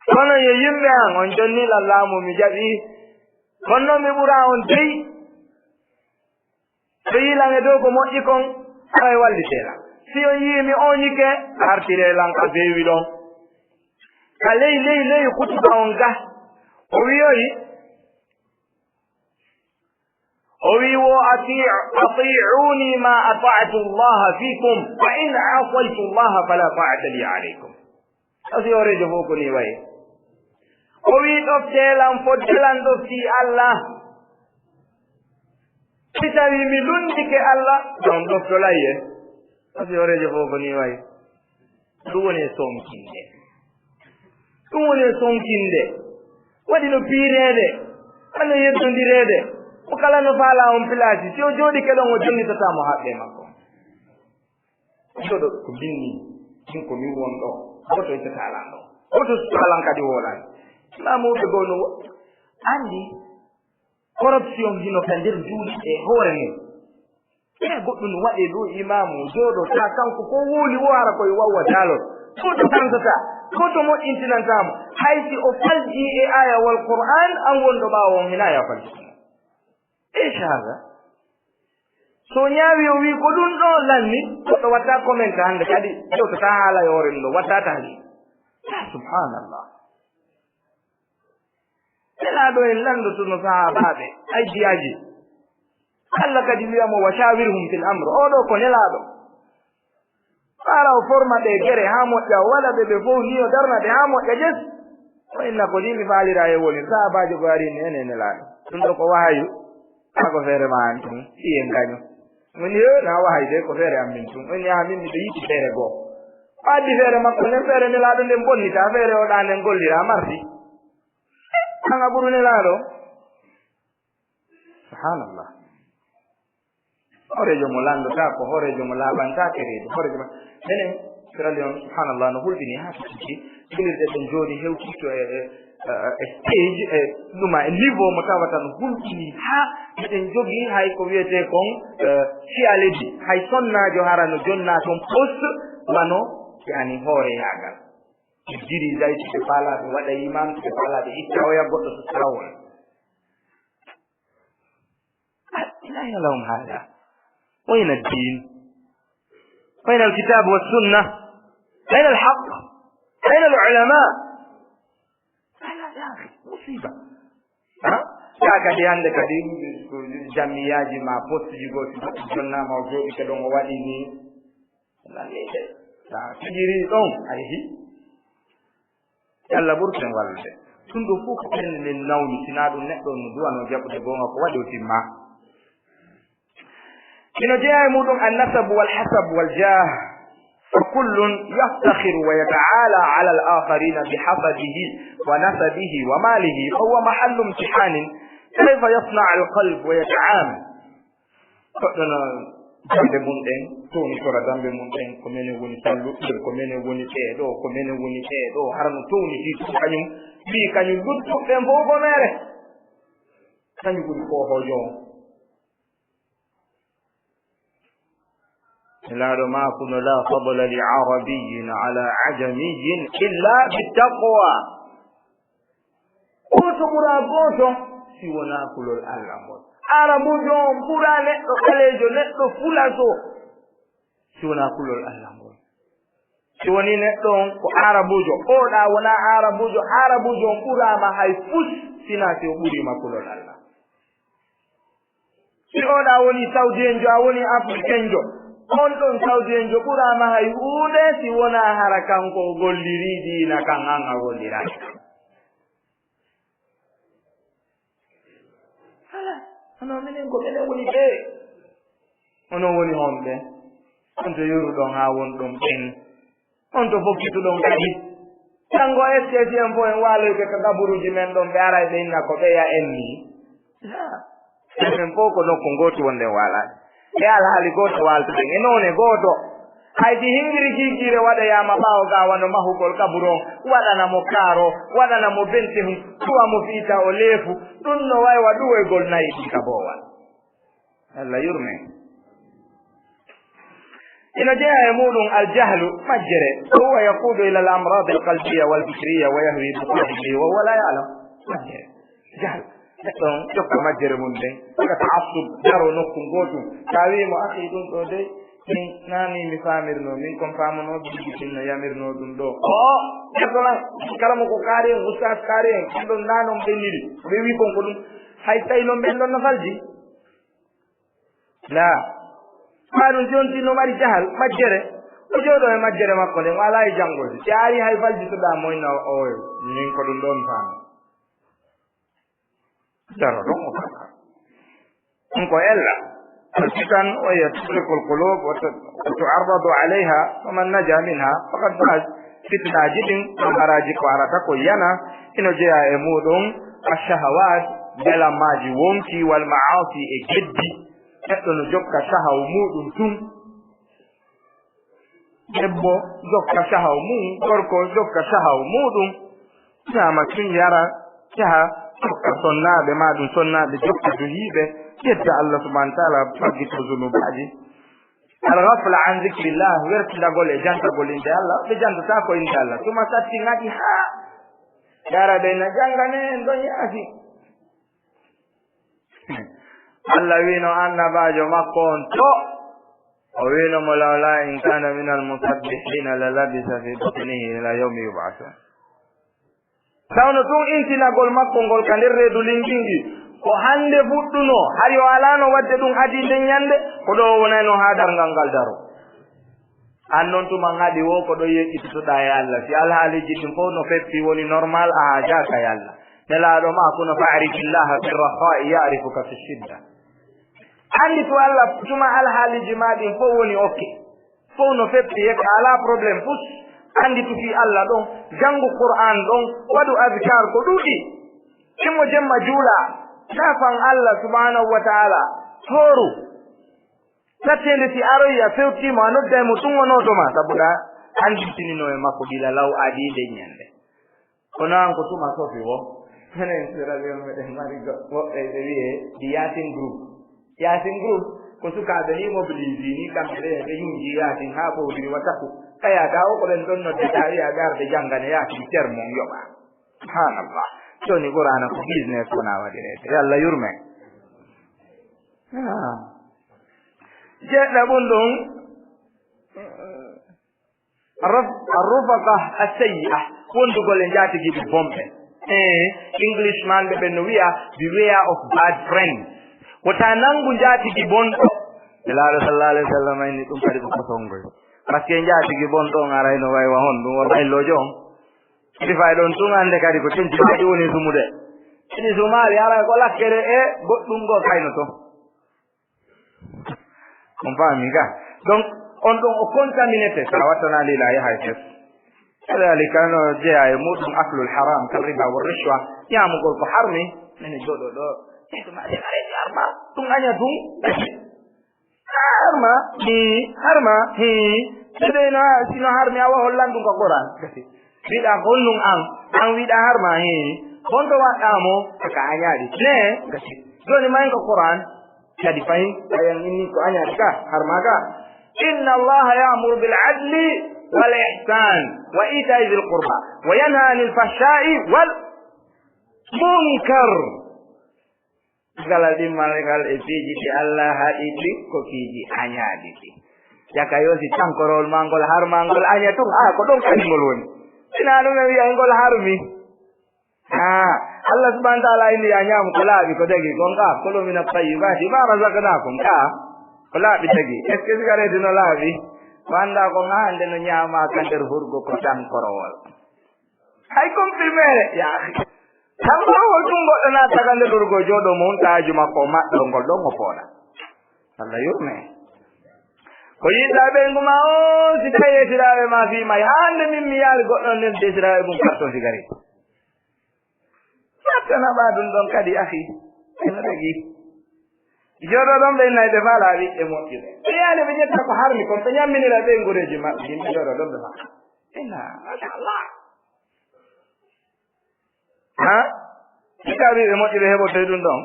Kono yo yimɓe an, on jonni lan laamu, mi jaɓi. Kono non mi ɓura on dey. So yiilan e dow ko moƴƴi kon, haray wallitee lan. Si on yii mi oñike, artire lan ka beewi ɗon. Ka ley, ley, ley kutuba on ga, o wiyoyi, o wi wo, "Ati-, ati'uni ma ata'tu Allah fikum, fa in asaytu Allah fala ta'ata li alaykum." Kasi hooreejo fof ko ni wayi. O wi, "Ɗofte lan fodde lan ɗofti Allah. Si tawi mi lunndike Allah, on ɗoftolay en." Kasi hooreejo fof ko ni wayi. Ɗum woni e sonkinde. Ɗum woni e sonkinde. Waɗi no piireede, wano yeddondireede. Mo kala no faala on pilaasi, si o jooɗike ɗon, o jonnitataa mo haɓɓe makko. Joɗo ko binni, min ko min won ɗo. Goto ittataa lan ɗo. Goto sutataa lan kadi woolan. Imaamuɓe goo no wo-, anndi corruption hino ka nder juuɗe e hoore mum. E goɗɗum no waɗe ɗo, imaamu jooɗo ta kanko ko wowli wo hara koye wawwa daalol. Goto tantataa, goto moƴƴintinantaa mo. Hay si o falji e ayawol Qur'an, an wonɗo ɓaawo on hina ya falji. Inchallah. So ñaawi o wi ko ɗum ɗo lanni, goɗɗo watta comment hannde kadi, yewtata haala e hoore ɗum ɗo, watta taali. Ya subhanallah. Nelaaɗo en lanndotono sahaabaaɓe, ay biyaaji. Allah kadi wiya mo, "Wa shawirhum fil amr." Oo ɗo ko nelaaɗo. Faala o forma ɓe gere haa moƴƴa, o waɗa ɓe ɓe fof ni, o darna ɓe haa moƴƴa jes. O inna ko ni mi faalira e woni, sahaabaajo ko ari ni, ene nelaaɗo. Ɗum ɗo ko wahayu, haa ko feere ma an tun, ɗi en gaño. Woni, "Yo, na wahayu de, ko feere am min tun." Woni, "Aa, min miɗo yiɗi feere goo." O addi feere makko nden, feere nelaaɗo nden bonnita, feere o ɗa nden gollira, marti. An a ɓuru nelaaɗo. Subhanallah. Hooreejo mo lanndota ko hooreejo mo laaɓantaake reedu. Hooreejo mo, menen, Sierra Leone, subhanallah, no hulɓini haa tigi. Juulirɗe ɗen jooni hewtitto e, e, e, e stage, e ɗuma e niveau mo tawata no hulɓini haa meɗen jogii hay ko wiyetee kon, eh, C I A leydi. Hay sonnaajo hara no jonnaa ton poste wano, yani, hooreyaagal. Ɓe dirigeay, ɓe faalaa ɓe waɗa imam, ɓe faalaa ɓe itta oya goɗɗo so tarawol. من أين لهم هذا؟ أين الدين؟ أين الكتاب والسنة؟ أين الحق؟ أين العلماء؟ هذا يا أخي مصيبة. Ha? Ka kadi hannde kadi ko jamiyaaji ma poste ji goo, si goɗɗo jonnaama o jooɗike ɗon o waɗi ni. Nani de. Sa fijiri ɗon, a yehi. Yalla ɓurten wallude. Ɗum ɗo fof ko ɓernde nden nawni, sinaa ɗum neɗɗo no duwano jaɓude goonga ko waɗi o timma. Hino jeyaa e muɗum annasabu wal hasab wal jah. Fa kullun yaftakhiru wa yata'ala ala al akharina bi hasabihi wa nasabihi wa malihi, fa huwa mahallu imtihanin. Kayfa yasna'u al qalb wa yata'amal? Goɗɗo no dambe mum ɗen, townitora dambe mum ɗen, ko menen woni salluɓe, ko menen woni ɓee ɗo, ko menen woni ɓee ɗo, hara no towni fii tun kañum, fii kañum luttuɓe ɓen fof ko meere. Kañum woni koohoojo on. Nelaaɗo maakuno, "La fadla li arabiyyin ala ajamiyyin illa bittaqwa." Gooto ɓuraa gooto si wonaa kulol Allah ngol. Arabuujo on ɓuraa neɗɗo ɓaleejo, neɗɗo fulaso, si wonaa kulol Allah ngol. Si wonii neɗɗo on ko arabuujo, oo ɗaa wonaa arabuujo, arabuujo on ɓuraama hay fus, sinaa si o ɓuriima kulol Allah. Si oo ɗaa woni sawdiyenjo, a woni afrikenjo, on ɗon sawdiyenjo ɓuraama hay huunde si wonaa hara kanko o gollirii diina kan, an a golliraaki kan. Ala, hono minen ko minen woni ɓee. Onon woni honɓe? On to yoruɗon haa wonɗon ɓen. On to fokkituɗon kadi. Janngo S K C M fof en waaloyke ka kaburuuji men ɗon, ɓe aray ɓe inna ko ɓeya en nii. Haa. Enen fof ko nokku ngootu wonɗen waalaade. E alhaali gooto waaltuɗen, e noone gooto. Hay si hingiri giigiire waɗoyaama ɓaawo ga wano mahugol kaburu on, waɗana mo kaaro, waɗana mo bentehun, tuwa mo fiita o leefu, ɗum no way wa ɗuwoygol nayi ɗin ka boowal. Allah yurme. Ina jeyaa e muɗum aljahlu, majjere, wa huwa yaqudu ila al-amrad al-qalbiyya wal fikriya wa yahwi bi sahibihi wa huwa la ya'lam. Majjere, jahl. Neɗɗo on jokka majjere mum nden, waɗa ta'assub, daro nokku ngootu. Sa wi'i mo, "Akhi, ɗum ɗo dey, Min, naa nii mi faamirnoo, min kon faamanoo, ɓe liggitinno yamirnoo ɗum ɗoo. O, neɗɗo lan, kala mo ko kaari en, ustaas kaari en, ɗum ɗon naa non ɓenniri. Ɓe wii kon ko ɗum, hay tawi non ɓen ɗon no falji. Laa. Maa ɗum jonti no mari jahal, majjere. O jooɗoo e majjere makko nden, o alaa e janngol. Si a ari hay falji suɗaa mo inna o, o, min ko ɗum ɗoo mi faami. Daro ɗon o kanka. Ɗum ko ella. Alfitan, wa hiya tuhrikul qulub, wa tu-, wa tu'arradu alayha, faman naja minha, faqad faz. Fitnaaji ɗin, ɓambaraaji ko arata ko yana, ino jeyaa e muuɗum, ashahawat, belamaaji wonki, wal ma'asi e geddi. Neɗɗo no jokka shahaw muuɗum tun. Debbo jokka shahaw mum, gorko jokka shahaw muuɗum. Ñaama tun, yara, yaha, jokka sonnaaɓe maa ɗum, sonnaaɓe jokka duhiiɓe, yedda Allah subhanahu wa ta'ala, faggito zunubaaji. Al ghafla an zikrillah, wertindagol e jantagol innde Allah, ɓe jantataa ko innde Allah. Tuma satti ŋaɗi haa yara ɓe na janngane en ɗon yaasi. Allah wiino annabaajo makko on to, o wiino mo, "Lawla in kana min al musabbihina la labisa fi batnihi ila yawmi yub'athun." Tawno tun intinagol makko ngol ka nder reedu lingingi, ko hannde fuɗɗuno, hari o alaano waɗde ɗum adii nden ñannde, ko ɗo o wonayno haa darngal ngal daro. An non tuma ŋaɗi wo ko ɗo yeƴƴititoɗaa e Allah. Si alhaaliiji ɗin fof no feppi woni normal, a haajaaka e Allah. Nelaaɗo ma kono fa'rifillaha fi rakhai ya'rifuka fi shidda. Anndi to Allah tuma alhaaliiji ma ɗin fof woni ok. Fof no feppi e ka alaa problème fus. Anndi to fii Allah ɗon. Janngu Qur'an ɗon. Waɗu azkar ko ɗuuɗi. Timmo jemma juula. Nafan Allah subhanahu wa ta'ala. Hooru. Sattende si aroyi a fewtiimo a nodday mo tun o nooto ma. Sabu ɗa anndintinino e makko gila law adii nden ñannde. Kono an ko tuma sofi wo. Minen siraɓe on meɗen mari go-, woɓɓe ɓe wiye di Yaasin Group. Yaasin Group ko sukaaɓe ni mobilise ni kamɓe ɓe ɓe yunji Yaasin haa ɓowdiri wa taku. Kaya ka o ko ɓen ɗon nodde ka wiya ɓe arde janngane Yaasin cer mon yoɓa. Subhanallah. Joni Qur'aana ko business wona waɗireede. Yo Allah yurme. Ah. Jeɗɗa ɓun ɗun. Ruf-, arrufaqa assayyi'a, wondugol e njaatigiiɓe bonɓe. Eh, English man ɓe ɓen no wi'a, "Beware of bad friends." Wota nanngu njaatigi bonɗo. Nelaaɗo sallallahu alayhi wa sallam inni ɗum kadi ko kosongoy. Parce que njaatigi bonɗo on arayno way wa honɗum, o ɓayloojo on. Sifay ɗon tun annde kadi ko tentinaaɗi woni sumude. Ɗi sumaali aray ko lakkere e goɗɗum ngo kaynoto. On faami ka? Donc, on ɗon o contaminé te, sa wattanaali la yahay fes. Kadalika no jeyaa e muɗum aklul haram, kal riba wa rishwa, ñaamugol ko harmi, nene jooɗo ɗo. E to ma de arrêté harma, ɗum aña ɗum. Harma, hi, harma, hi. Tede na, sino harmi awa hollan ɗum ko Qur'an. Wiɗa honnun an, an wiɗa harma, hi. Honto waɗɗa mo, ka añaɗi. Ne, gasi. Joni mayin ko Qur'an. Kadi fayin, fayin inni ko añaɗi ka, harma ka. Inna Allaha ya'muru bil adli wal ihsan wa ita'i dhil qurba wa yanha anil fahsha'i wal munkar. Ngal ɗimmal ngal e piiji ɗi Allah haɗi ɗi ko piiji añaaɗi ɗi. Yaka yo si tankorowol ma ngol harma ngol aña tun, haa ko ɗon kadi ngol woni. Ina ɗum e wi'a ngol harmi. Ah, Allah subhanahu wa ta'ala inni ya ñaamu ko laaɓi ko dagi kon ka, kulu min at-tayyibati ma razaqnakum ka. Ko laaɓi dagi. Est-ce que sigareeti no laaɓi? Ko annda ko ŋaande no ñaama ka nder hurgo ko tankorowol. Hay comprimé, ya akhi. Tan ko hol ɗum goɗɗo naata ka nder ɗorgo jooɗo mum, taaju makko o maɗɗo ngol ɗon o fooɗa. Allah yurme. Ko yiɗɗa ɓeyngu ma on, si tawi esiraaɓe ma fii may, hande min mi yaari goɗɗo nder esiraaɓe mum karton sigari. Wattana ɓa ɗum ɗon kadi, akhi. Eno tagi. Jooɗo ɗon ɓe nayi ɓe faa laaɓi ɓe moƴƴude. Ɓe yaali ɓe ƴetta ko harmi kon, ɓe ñamminira ɓeyngureeji maɓɓe, yimɓe jooɗo ɗon ɓe faa. Ina, masha Allah. Ha? Sukaaɓe ɓe moƴƴi ɓe heɓotoy ɗum ɗon.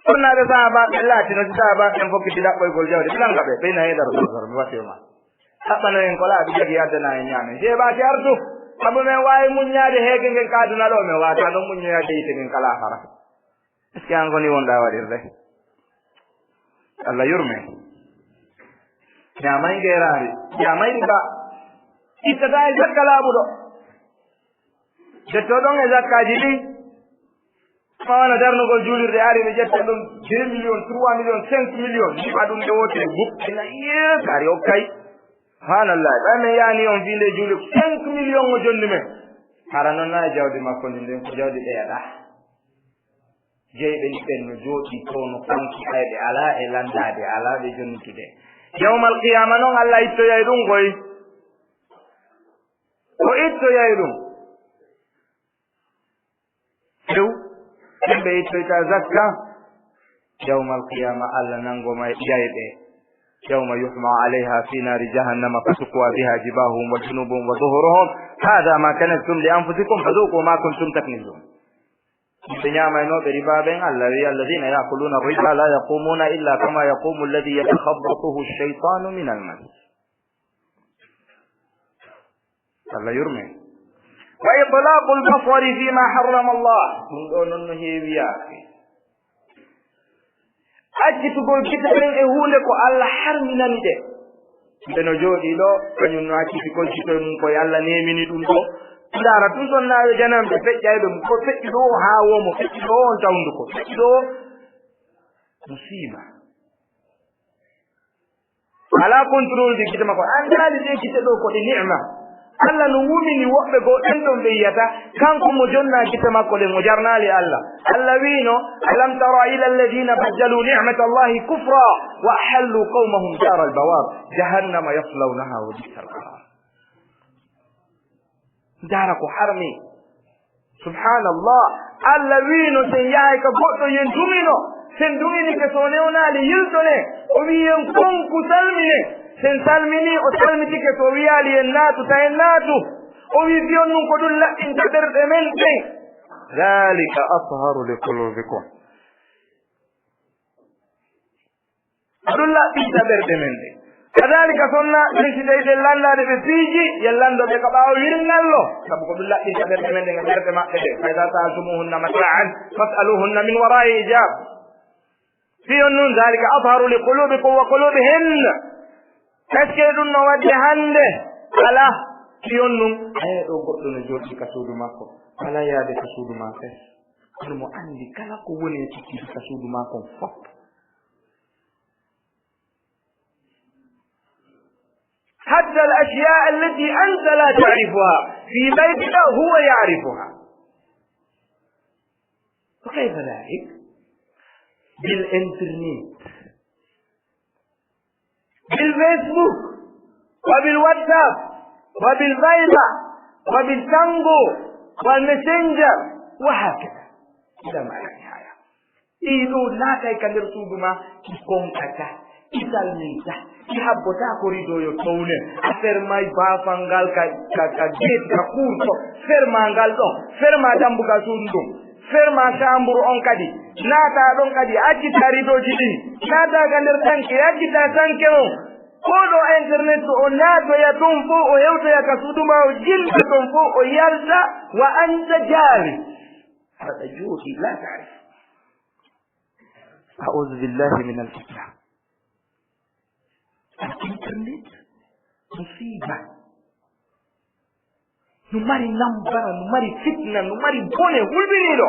Furnaaɓe sahaabaaɓe ɓen laatino si sahaabaaɓe ɓen fokkiti ɗaɓɓoygol jawdi, ɓe nanga ɓe, ɓe ina heɗaro ɗum ɗon, mi wasiyo ma. Ɗaɓɓano en ko laaɓi jagi addana en ñaamen. Si heɓaaki artu, sabu men waawi muññaade heege ngen ka aduna ɗo, men waata ɗon muññoyaade yiite ngen ka laakara. Est-ce que an ko ni wonɗaa waɗirde? Allah yurme. Ñaamay ngeeraari, ñaamay riba. Ittataa e zakka laaɓuɗo. Jettoɗon e zakkaaji ɗi, ma wona darnugol juulirde, ari ɓe ƴetta ɗum deux millions, trois millions, cinq millions, liɓa ɗum nde wootere, bup, ina yee, kari o kay. Subhanallah, ɓay men yaani on fii nde juuli, cinq millions o jonni men. Hara noon na e jawdi makko ndi, nden ko jawdi ɓeyaɗa. Jeyɓe ɗi ɓen no jooɗii to, no fanki, ɓay ɓe alaa e lanndaade, alaa ɓe jonnitude. Yawmal qiyaama noon, Allah ittoyay ɗum koy. O ittoyay ɗum. Few, ɓen ɓe ittoyta zakka, yawmal qiyaama, Allah nanngo may, yay ɓe. يوم يحمى عليها في نار جهنم فتكوى بها جباههم وجنوبهم وظهورهم، هذا ما كنزتم لأنفسكم فذوقوا ما كنتم تكنزون. Ɓe ñaamaynoɓe riba ɓen, Allah wi, الذين يأكلون الربا لا يقومون إلا كما يقوم الذي يتخبطه الشيطان من المس. Allah yurme. وإطلاق البصر فيما حرم الله. Ɗum ɗo noon no heewi yaake. Accitugol gite ɗen e huunde ko Allah harminani ɗe. Nde no jooɗii ɗo, kañum no acciti koy gite mum koye Allah neemini ɗum ɗo. Ndaara tun ɗon naayo jananɓe feƴƴay ɗum. Ko feƴƴi ɗo haa woo mo feƴƴi ɗo on tawndu ko. Feƴƴi ɗo musiiba. Alaa contrôle de gite makko. Anndaali ɗe gite ɗo ko ɗe ni'ma. Allah no wumini woɓɓe goo ɗen ɗon ɓe yiyata, kanko mo jonna gite makko ɗen, o jarnaali Allah. Allah wiino, ألم تر إلى الذين بدلوا نعمة الله كفرا وأحلوا قومهم دار البوار جهنم يصلونها وبئس القرار. Ndaara ko harmi. Subhanallah. Allah wiino, sen yahay ka goɗɗo, yen duŋino. Sen duŋinike, so o newnaali, yiltonen. O wi'i yen konku, salminen. Sen salminii, o salmitike. So o wi'aali yen naatu, ta en naatu. O wi'i, fii on nun ko ɗum laɓɓinta ɓerɗe men ɗen. ذلك أطهر لقلوبكم. Ko ɗum laɓɓinta ɓerɗe men ɗe. Kadaalika, sonna ɗen, si tawi ɗen lanndaade ɓe piiji, yen lanndo ɓe ka ɓaawo wirngallo, sabu ko ɗum laɓɓinta ɓerɗe men ɗen e ɓerɗe maɓɓe ɗen. فإذا سألتموهن متاعا فاسألوهن من وراء حجاب. Fii on nun, ذلك أطهر لقلوبكم وقلوبهن. Est-ce que ɗum no waɗde hannde? Alaa. Fii on nun, a yi'ay ɗo goɗɗo no jooɗii ka suudu makko, alaa yaade ka suudu maa fes. Kono mo anndi kala ko woni e sikkiti ka suudu maa kon fof. حتى الأشياء التي أنت لا تعرفها في بيتك هو يعرفها. وكيف ذلك؟ بالإنترنت، بالفيسبوك، وبالواتساب، وبالفايبر، وبالتانغو، والماسنجر، وهكذا إلى ما لا نهاية. Ɗii ɗoo naatay ka nder suudu maa, ɗi konkata, ɗi salminta, ɗi habbotaako rido yo towne. A fermay baafal ngal ka, ka, ka geeti, ka kuur to, fermaa ngal ɗon, fermaa dambugal suudu ndun, fermaa saamburu on kadi, naataa ɗon kadi, accitaa ridooji ɗin, naataa ka nder tanki, accitaa sanke on. Ko ɗo internet to o naatoya ton fow, o hewtoya ka suudu maa, o jilta ton fow, o yalta, wa anta jaalis. Aɗa jooɗii, laa taarif. A'udhu billahi minal fitna. Al internet, musiba. No mari nambara, no mari fitna, no mari bone hulɓiniiɗo.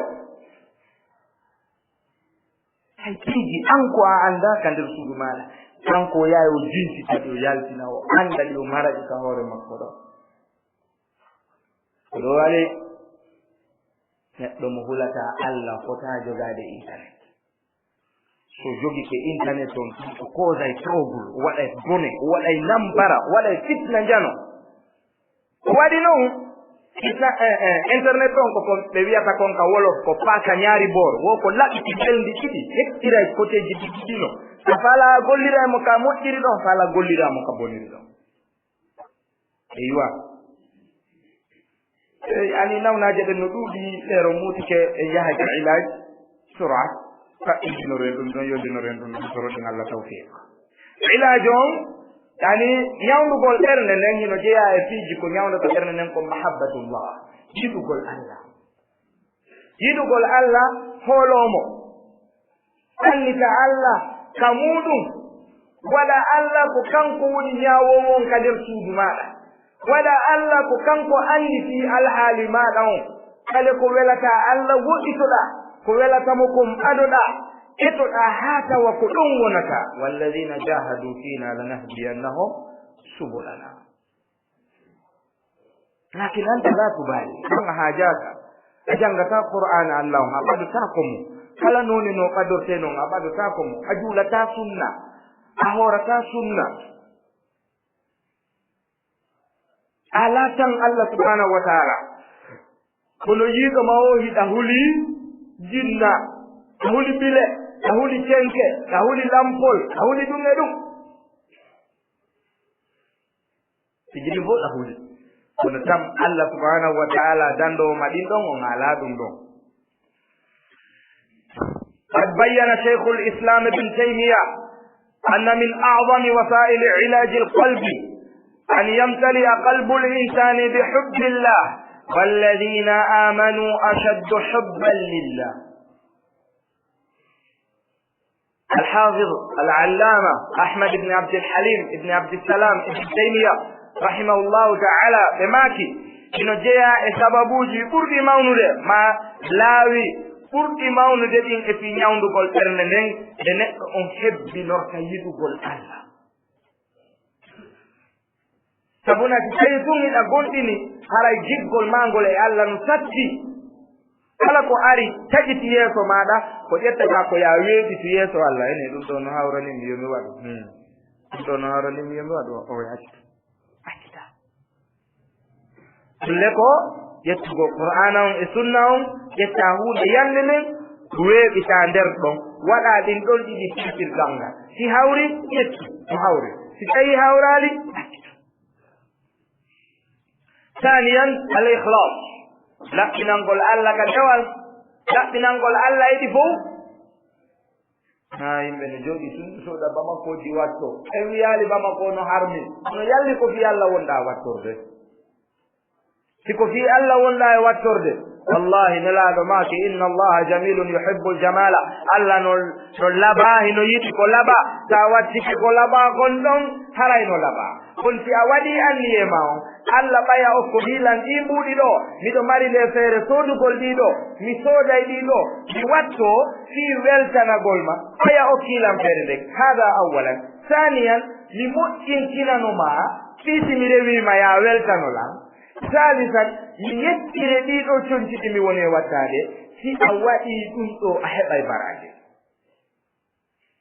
Hay piiji an ko a anndaa ka nder suudu maaɗa. Kanko o yahay o jinsita ɗi, o yaltina, o annda ɗi, o mara ɗi ka hoore makko ɗo. Ko ɗo waɗi neɗɗo mo hulataa Allah fotaa jogaade internet. So jogike internet on, o koosay trouble, o waɗay bone, o waɗay nambara, o waɗay fitna njano. Ko waɗi non, fitna, eh, eh, internet on ko kon ɓe wiyata kon ka wolof ko paaka ñaari boor, wo ko laɓi ɗi belndi ɗiɗi, heɓtiray koteeji ɗi ɗiɗi no. A faalaa a golliray mo ka moƴƴiri ɗon, faalaa golliraa mo ka boniri ɗon. Eywa. E, ani nawnaaje ɗen no ɗuuɗi, feere muutike e yaha ka ilaaj, sura, faɗɗintinoren ɗum ɗon, yondinoren ɗum ɗon, toroɗen Allah tawfiq. Ilaaj on, ani ñawndugol ɓernde nden hino jeyaa e piiji ko ñawndata ɓernde nden ko mahabbatullah, yiɗugol Allah. Yiɗugol Allah, hooloo mo. Ɗannita Allah ka muuɗum. Waɗa Alla ko kanko woni ñaawoowo on ka nder suudu maaɗa. Waɗa Alla ko kanko anndi fii alhaali maaɗa on. Kala ko welataa Alla, woɗɗitoɗaa. Ko welata mo kon ɓadoɗaa. Etoɗaa haa tawa ko ɗon wonataa. "Walladina jahadu fina lanahdiyannahum subulana." Lakin anta la tubali, an a haajaaka. A janngataa Qur'aana Alla on, a ɓadotaako mo. Kala noone no ɓadortee non, a ɓadotaako mo. A juulataa sunna, a hoorataa sunna. A laatan Alla subhanahu wa ta'ala. Kono yiiɗo ma o hiɗa huli jinna, a huli bile, a huli cenke, a huli lampol, a huli ɗum e ɗum. Tigi ɗum fof a huli. Kono tan Alla subhanahu wa ta'ala danndoowo ma ɗin ɗon, on alaa ɗum ɗon. قد بين شيخ الإسلام ابن تيمية أن من أعظم وسائل علاج القلب أن يمتلئ قلب الإنسان بحب الله، والذين آمنوا أشد حبا لله. Alhaafid al-Allaama Ahmad ibn Abdil Halim ibn Abdissalam ibn Taymiya, rahimahullahu ta'ala, ɓe maaki, hino jeyaa e sababuuji ɓurɗi mawnude, maa laawi ɓurɗi mawnude ɗin e fii ñawndugol ɓernde nden, nde neɗɗo on hebbinorta yiɗugol Alla. Sabuna si tawi tun hiɗa gomɗini, haray giggol maa ngol e Alla no satti. Kala ko ari taƴiti yeeso maaɗa, ko ƴettataa ko yaa weeɓitu yeeso Alla. Ene ɗum ɗo no hawrani mi yo mi waɗu. Hmm. Ɗum ɗo no hawrani mi yo mi waɗu. O, o accita. Accita. Ɗum le ko ƴettugol Qur'aana on e Sunna on, ƴetta huunde yande nden, weeɓita nder ɗon, waɗa ɗin ɗon ɗiɗi firtirgal ngal. Si hawri, ƴettu, no hawri. Si tawi hawraali, accita. Thaniyan, al-ikhlas. Laɓɓinangol Alla ka dewal. Laɓɓinangol Alla e ɗi fow. Haa yimɓe no jooɗi tun, soda Bamakooji watto. En wiyaali Bamako no harmi. Kono yalli ko fii Alla wonɗaa wattorde? Si ko fii Alla wonɗaa e wattorde, wallahi, Nelaaɗo maaki, "Inna Allaha jamilun yuhibbul jamala." Alla no, no labaa, hino yiɗi ko labaa. Sa wattike ko labaa kon ɗon, haray no labaa. Kono si a waɗii anniyee maa on, Alla ɓaya okko hiilan ɗii mbuuɗi ɗoo, miɗo mari ndee feere soodugol ɗii ɗoo, mi sooday ɗii ɗoo, mi wattoo fii weltanagol ma, ɓaya okkiilan feere nden. Hada awwalan. Saaniyan, mi moƴƴintinano maa, fii si mi rewii ma yaa weltano lan. Saalisan, mi yettire ɗii ɗoo conci ɗi mi woni e wattaade, si a waɗii ɗum ɗoo, a heɓay baraaje.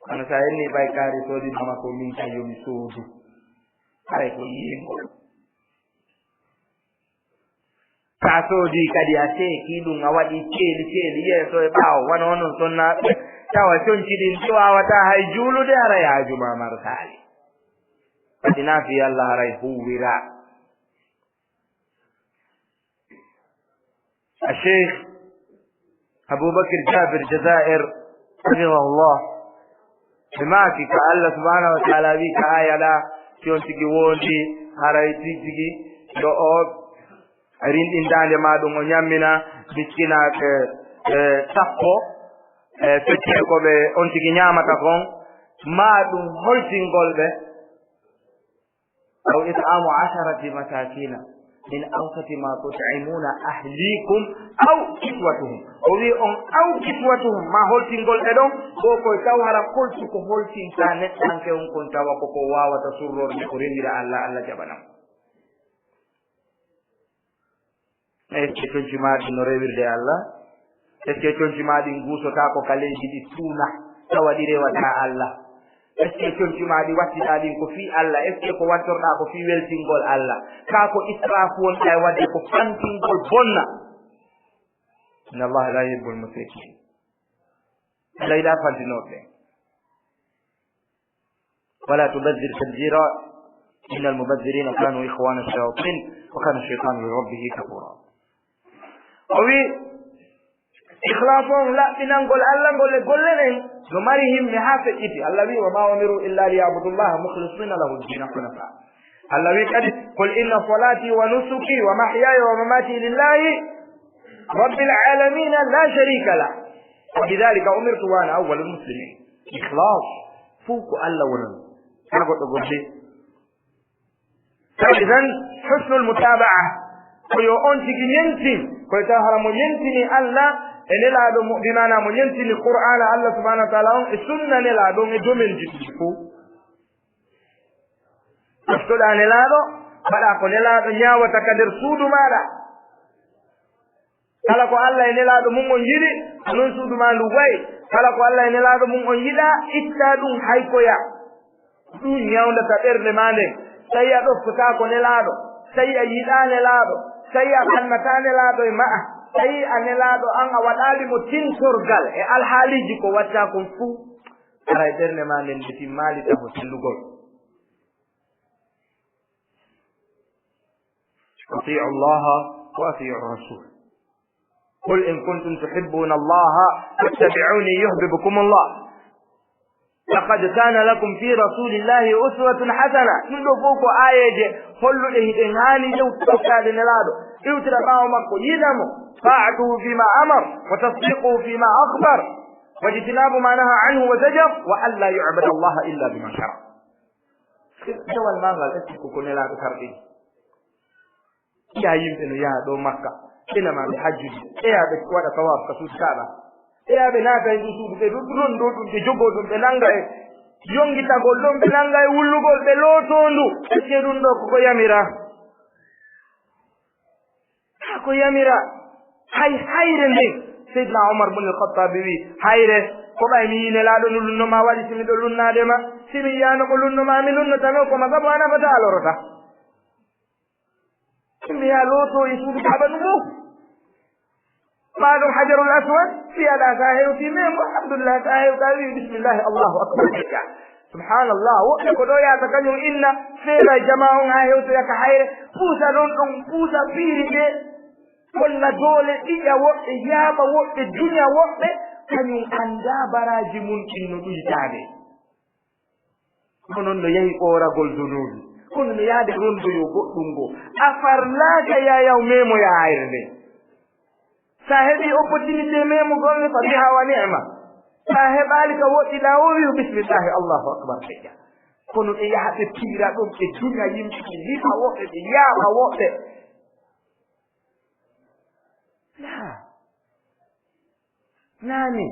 Kono si a hennii ɓay kaari soodi Bamako, min kay yo mi soodu. Haray ko yiingol. Sa soodii kadi a seekii ɗum, a waɗii ceeli ceeli yeeso e ɓaawo, wano onon sonnaaɓe, tawa conci ɗin ɗi waawataa hay juulude, haray haaju maa marsaali. Waɗi naa fii Alla haray huuwiraa. Acheikh Abubakar Jabir Jazair, hafidahullah, ɓe maaki ka Allah subhanahu wa ta'ala wi ka aya ɗa, si on tigi wondi haray tigi tigi yo o rinɗin daande ma ɗum, o ñammina miskinaaɓe, eh, sappo, eh, feccee ko ɓe on tigi ñaamata kon, ma ɗum holtingol ɓe. Aw it'amu asharati masakina min awsati ma tut'imuna ahlikum aw kiswatuhum. O wi on aw kiswatuhum, ma holtingol ɓe ɗon, ko koye taw hara koltu ko holtinta neɗɗanke on kon tawa ko ko wawata surrorde ko rewira Allah, Allah jaɓanamo. Est-ce que conci ma ɗin no rewirde Allah? Est-ce que conci ma ɗin guusotaako ka leydi ɗi tuuna, tawa ɗi rewata Allah? Est-ce que conci ma ɗi wattiɗa ɗin ko fii Allah? Est-ce que ko wattorɗa ko fii weltingol Allah? Kaa ko israfu wonɗa e waɗde, ko fantingol bonna? Inna Allah la yuhibbul musrifin. Allah yiɗa fantinooɓe. Wala tubazzir tabzira, innal mubazzirina kanu ikhwana shayatin, wa kana shaytanu li rabbihi kafura. O wi, ikhlas on, laɓɓinangol Allah ngol e golle ɗen, no mari himme haa feƴƴiti. Allah wi, wa ma umiru illa liyabudullaha mukhlisina lahu ddina hunafa. Allah wi kadi, qul inna salati wa nusuki wa mahyaya wa mamati lillahi rabbil alamina la sharika lah. Wa bidhalika umirtu wa ana awwalul muslimin. Ikhlas, fow ko Allah wonani. Haa goɗɗo goɗɗi. Tawi tan husnul mutaba'a, ko yo on tigi ñentin, ko e taw hara mo ñentini Allah e Nelaaɗo mo, bi maana mo ñentini Qur'aana Allah subhanahu wa ta'ala on e sunna Nelaaɗo on e domaine ji ɗi fof. Ɗoftoɗaa Nelaaɗo, mbaɗaa ko Nelaaɗo ñaawata ka nder suudu maaɗa. Kala ko Allah e Nelaaɗo mum on yiɗi, ko non suudu maa ndu wayi. Kala ko Allah e Nelaaɗo mum on yiɗaa, ittaa ɗum haykoya. Ɗum ñawndata ɓernde maa nden. Tawi a ɗoftotaako Nelaaɗo, tawi a yiɗaa Nelaaɗo, tawi a ɓannataa Nelaaɗo e ma'a, tawi a Nelaaɗo an a waɗaali mo tintorgal e alhaaliiji ko waɗtaa kon fuu, aray ɓernde maa nden nde timmaali taho sellugol. أطيعوا الله وأطيعوا الرسول. قل إن كنتم تحبون الله فاتبعوني يحببكم الله. لقد كان لكم في رسول الله أسوة حسنة. Ɗum ɗo fof ko aayeeje holluɗe hiɗen haani yewtitaade Nelaaɗo, iwtira ɓaawo makko, yiɗa mo, طاعته فيما أمر وتصديقه فيما أخبر واجتناب ما نهى عنه وزجر وأن لا يعبد الله إلا بما شرع. Dewal maa ngal, est-ce que ko Nelaaɗo karɗini? Ɓeya yimɓe no yaha ɗo Makka, ɓe nama ɓe hajjude, ɓeya ɓe waɗa tawaaf ka suudu Kaaba, ɓeya ɓe naata e ndu suudu, ɓe ɗo ɗon ɗo ɗum, ɓe jogoo ɗum, ɓe nannga e yonngitagol ɗon, ɓe nannga e wullugol, ɓe lootoo ndu. Est-ce que ɗum ɗo koko yamira? Haa ko yamira. Hay hayre nden, Seydina Omar bun al-Khattabi wi, hayre, ko ɓay mi yii Nelaaɗo no lunno ma waɗi si miɗo lunnaade ma, si mi yiyaano ko lunno ma mi lunnotano, ko ma sabu a nafataa a lorotaa. Mbiya looto e suudu Kaaba ndu fof. Maa ɗum Hajarul Aswad, mbiyaɗa sa hewti memo, alhamdulillah, sa hewta wi bismillahi, Allahu akbar. Subhanallah, woɓɓe ko ɗo yahata kañum inna, feera e jama on ha hewtoya ka hayre, puusa ɗon ɗon, puusa piiri ɗe, kolla doole, ɗiƴa woɓɓe, yaaɓa woɓɓe, duña woɓɓe, kañum annda baraji mum ɗin no ɗuytaade. Ko non no yahi ɓooragol zunuubi, kono no yaade rondoyo goɗɗum ngo. A farlaaka ya yaw memoya hayre nde. Sa heɓi opportunité memugol nde, fa biha wa ni'ma. Sa heɓaali ka woɗɗi ɗa o wi'u bismillahi, Allahu akbar, feƴƴa. Kono ɓe yaha ɓe piira ɗum, ɓe duña yimɓe, ɓe liɓa woɓɓe, ɓe yaaɓa woɓɓe. Naa. Naani,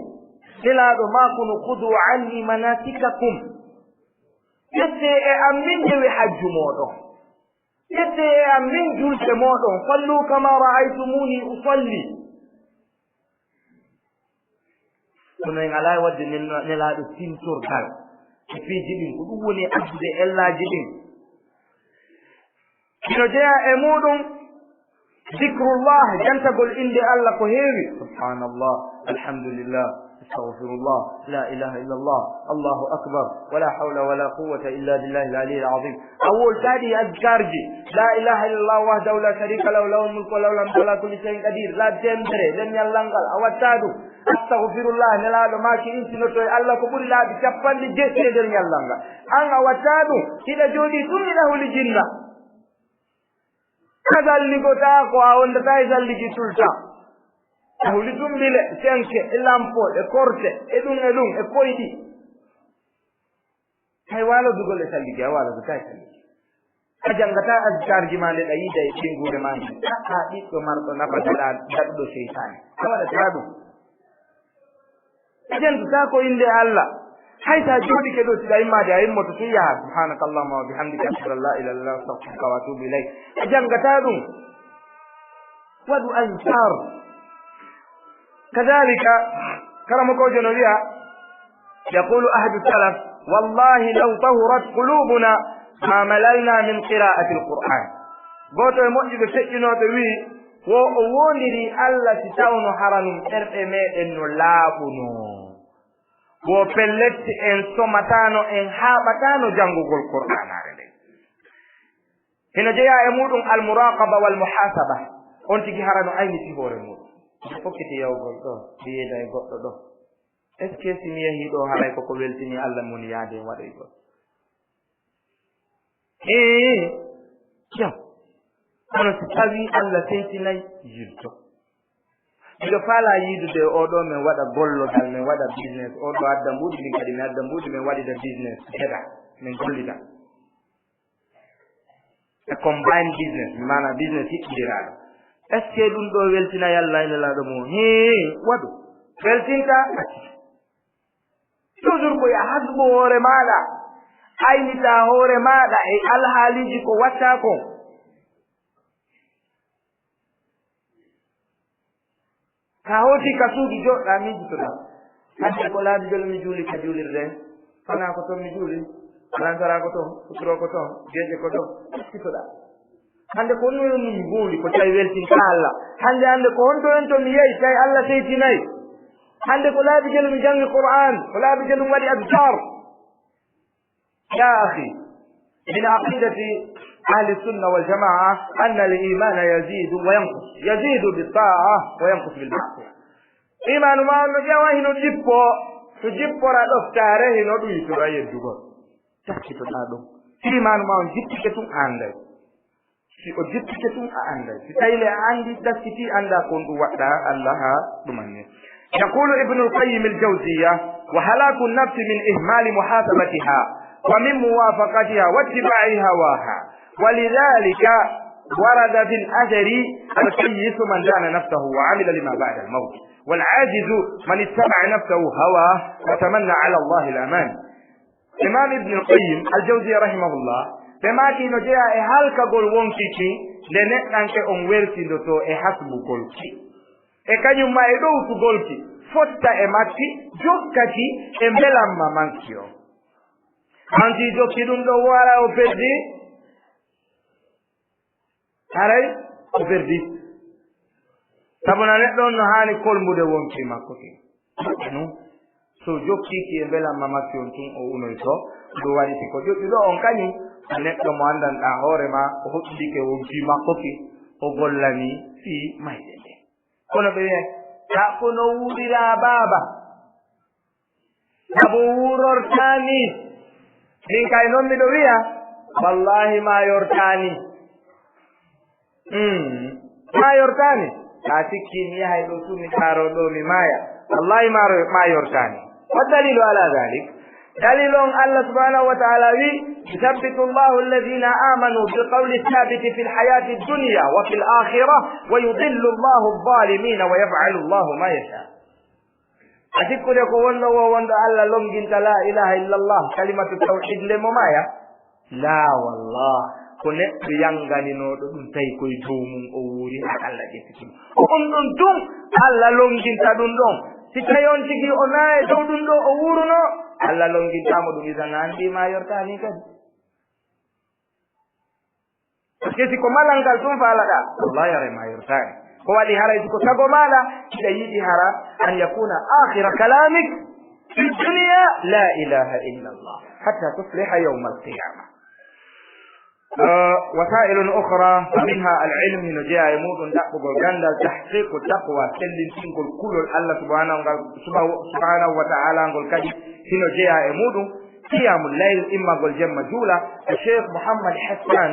Nelaaɗo maa kono, "Khudu anni manasikakum." Ƴettee e am min ndewi hajju mooɗon. Ƴettee e am min julde mooɗon. "Sallu kama ra'aytumuni usalli." Kono en alaa waɗde nen-, Nelaaɗo tintorgal e piiji ɗin. Ko ɗum woni addude ellaaji ɗin. Hino jeyaa e muuɗum zikrullah, jantagol innde Allah ko heewi. Subhanallah, alhamdulillah, astaghfirullah, la ilaha illallah, Allahu akbar, wala hawla wala quwwata illa billahi al-aliyyil azim. A woltaɗi azkarji, la ilaha illallah wahdahu la sharika lahu, lahul mulku wa lahul hamdu ala kulli shay'in qadir. La temedere, nden ñallal ngal, a watta ɗum. Astaghfirullah, Nelaaɗo maaki intinoto e Allah ko ɓuri laabi capanɗe jeetati e nder ñallal ngal. An a watta ɗum, hiɗa jooɗi tun hiɗa huli jinna. A salligotaako, a wondataa e salligi tout le temps. A huli tun bile, senke, e lampo, e korte, e ɗum, e ɗum, e koyɗi. Hay waalodugol e salligi, a waalodataa e salligi. A janngataa azkarji maa nde ɗa yiida e ɓeynguure maa nde. A, a ɓiɗɗo marɗo nafa, daɗa-, daɗuɗo seytaane. A waɗataa ɗum. A jantataa ko innde Allah. Hay so a jooɗike ɗo, siɗa immaade, a immoto tun yaha, "Subhanaka Allahumma wa bihamdika, ashhadu an la ilaha illa anta, astaghfiruka wa atubu ilayk." A janngataa ɗum. Waɗu azkar. Kadhalika, karamokoojo no wi'a, yaqulu ahadu salaf, "Wallahi law tahurat qulubuna ma malalna min qira'ati al-Qur'an." Gooto e moƴƴuɓe feƴƴunooɓe wi'i, Wo o woondiri Allah si tawno haranum ɓerɗe meɗen no laaɓuno. Wo pellet en somataano, en haaɓataano janngugol Qur'aanaare nden. Hino jeyaa e muuɗum al-muraqaba wal muhasaba. On tigi harano ayniti hoore muuɗum. Nde fokkiti yawgol ɗo, nde yeeda e goɗɗo ɗo. Est-ce que si mi yahii ɗo haray koko weltini Allah mo woni yaade e waɗoygol? Ee, jam. Kono si tawii Allah seytinay, yilto. Miɗo faalaa yiidude oo ɗoo, min waɗa gollodal, min waɗa business, oo ɗoo adda mbuuɗi, min kadi mi adda mbuuɗi, min waɗida business, heɓa. Min gollida. E combined business, maanaam business hiɓɓindiraaɗo. Est-ce que ɗum ɗo weltina Yalla e Nelaaɗo mum? Hee, waɗu. Weltinta, acci. Toujours ko ya hasbu hoore maaɗa. Aynita hoore maaɗa e alhaaliiji ko watta kon. Ka hoti ka suudu joɗɗa miijitoɗa. Hande ko laabi jolo mi juuli ka juulirde. Fana ko ton mi juuli. Alansara ko ton. Suturo ko ton. Geje ko ton. Miijitoɗa. Hande ko honno mi juuli ko tawi weltinta Allah. Hande hande ko honto en to mi yehi tawi Allah seytinay. Hande ko laabi jolo mi jangi Qur'an. Ko laabi jolo mi waɗi adkar. يا أخي، من عقيدة أهل السنة والجماعة أن الإيمان يزيد وينقص، يزيد بالطاعة وينقص بالمعصية. Imaanu ma on no ƴewa hino jippo, so jippora ɗoftaare hino ɗuytora yeddugol. Taskitoɗa ɗum. Si imaanu ma on jippike tun anday. Si o jippike tun a anday. Si tawi le a andi taskiti anda kon ɗum waɗɗa Allah ha ɗumanne. يقول ابن القيم الجوزية: وهلاك النفس من إهمال محاسبتها ومن موافقتها واتباع هواها، ولذلك ورد في الأثر: الكيس من دان نفسه وعمل لما بعد الموت، والعاجز من اتبع نفسه هواه وتمنى على الله الأمان. Imam Ibn al-Qayyim al-Jawziyya rahimahullah, ɓe maaki no jeyaa e halkagol wonki ki nde neɗɗanke on weltindotoo e hasbugol ki, e kañum ma e ɗowtugol ki, fotta e makki, jokka ki e mbelamma makki on. Hanki jokki ɗum ɗo wara o perdi, haray o perdi. Sabu na neɗɗo on no haani kolmbude wonki makko ki. Ɗum so jokkii ki e mbelamma makki on tun o unoyto. Ɗum waɗi si ko joƴƴuɗo on kañum ko neɗɗo mo anndanɗaa hoore ma, o hoɗɗidike wonki makko ki, o gollanii fii mayde nde. Kono ɓe wi'ay, "Ka ko no wuuriraa baaba?" Sabu wuurortaani. Min kay non miɗo wi'a, wallaahi maayortaani. Hmm. Maayortaani. Ka sikki mi yahay ɗo tun mi taaro ɗo mi maaya. Wallaahi maaro-, maayortaani. Wa dalilu ala dalik. Dalil on Allah subhanahu wa ta'ala wi, "Yuthabbitu Allahu alladhina amanu bil qawli thabiti fil hayati dunya wa fil akhirah wa yudhillu Allahu adh-dhalimina wa yaf'alu Allahu ma yasha." A sikkude ko wonɗo wo wonɗo Allah longinta la ilaha illallah, kalimatu tawhid nde mo maya? La wallah, ko neɗɗo yanganinooɗo ɗum tawi koye dow mum o wuuri ha Allah ƴettiti mo. Ko ɗum ɗum tun Allah longinta ɗum ɗon. Si tawi on tigi o naa e dow ɗum ɗo o wuuruno, Allah longinta mo ɗum isan anndi ma yortani kadi. Parce que si ko malal ngal tun faalaɗaa, wallahi haray ma yortaani. Ko waɗi haray si ko sago maaɗa, hiɗa yiɗi hara an yakuna akhira kalamik fi dunya la ilaha illa Allah hatta tufliha yawma alqiyama. Eh, wasailun ukhra, minha al-ilm, hino jeyaa e muɗum ɗaɓɓugol ganndal, tahqiqu taqwa, sellintingol kulol Allah subhanahu ngal, subha-, subhanahu wa ta'ala ngol kadi hino jeyaa e muɗum. Qiyamul layl, immagol jemma juula. E Cheikh Mouhammad Hassan,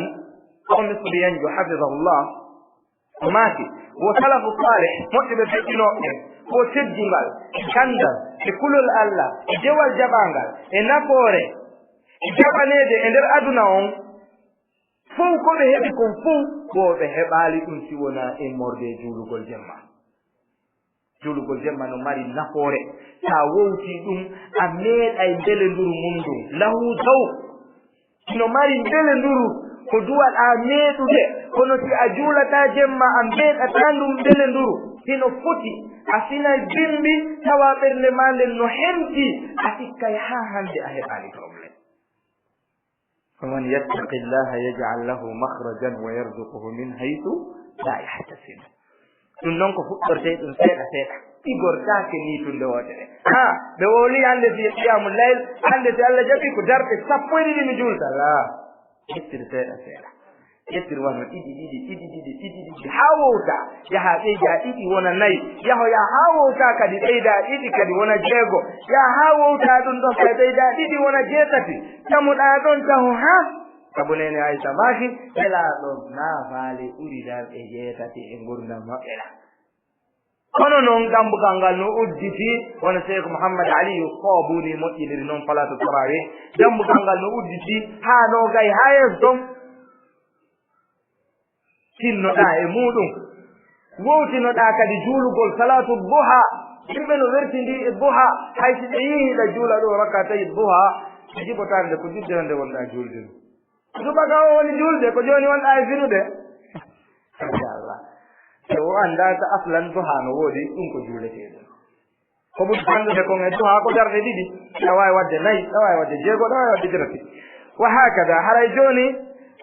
o misriyanjo, hafidahullah, o maaki, wo salafu salih, moƴƴuɓe feƴƴinooɓe ɓen, ko teddungal, e ganndal, e kulol Allah, e dewal jaɓaangal, e nafoore, e jaɓaneede e nder aduna on, fow ko ɓe heɓi kon fow, ko ɓe heɓaali ɗum si wonaa immorde e juulugol jemma. Juulugol jemma no mari nafoore. So a wowtii ɗum, a meeɗay mbelenduru mum ndun. Lahu zawq. No mari mbelenduru. Ko duwal a meeɗude. Kono si a juulataa jemma, a meeɗataa ndun mbelenduru. Hino foti. A finay bimbi, tawa ɓernde maa nden no hemti. A sikkay haa hannde a heɓaali problème. ومن يتق الله يجعل له مخرجا ويرزقه من حيث لا يحتسب. Ɗum noon ko fuɗɗortee ɗum seeɗa seeɗa. Igortaake nii tun nde wootere. Ha, ɓe wowli hannde fii qiyaamu layl, hannde si Allah jaɓi ko darɗe sappo e ɗiɗi mi juulta. Laa, ƴettir seeɗa seeɗa. Ƴettir wano ɗiɗi, ɗiɗi, ɗiɗi, ɗiɗi, ɗiɗi, ɗiɗi, haa wowta. Yaha ɓeyda ɗiɗi wona nayi. Yahoya haa wowta kadi ɓeyda ɗiɗi kadi wona jeego. Yaha haa wowta ɗum ɗon kadi ɓeyda ɗiɗi wona jeetati. Tamuɗaa ɗon taho haa. Sabu neene Aysa maaki, Nelaaɗo naa faale ɓuri darɗe jeetati e ngurndan maɓɓe la. Kono noon, dammbugal ngal no udditi, wano Cheikh Mouhammad Aliyu Soobuni moƴƴiniri noon Falatu Tarawi, dammbugal ngal no udditi haa noogay haa yeeso toon. Tinnoɗaa e muuɗum, wowtinoɗaa kadi juulugol salaatu duha. Yimɓe no wertindii e duha, hay si ɓe yii hiɗa juula ɗo rakatay duha, ɓe jibotaande ko judde wonde wonɗaa juulde. Subaka o woni juulde, ko jooni wonɗaa e finude. Machallah. So o anndaa ka aslan duha no woodi, ɗum ko juuletee ɗum. Ko ɓuri fanɗude kon e duha ko darɗe ɗiɗi, ɗa waawi waɗde nayi, ɗa waawi waɗde jeego, ɗa waawi waɗde jeetati. Wa hakada, haray jooni,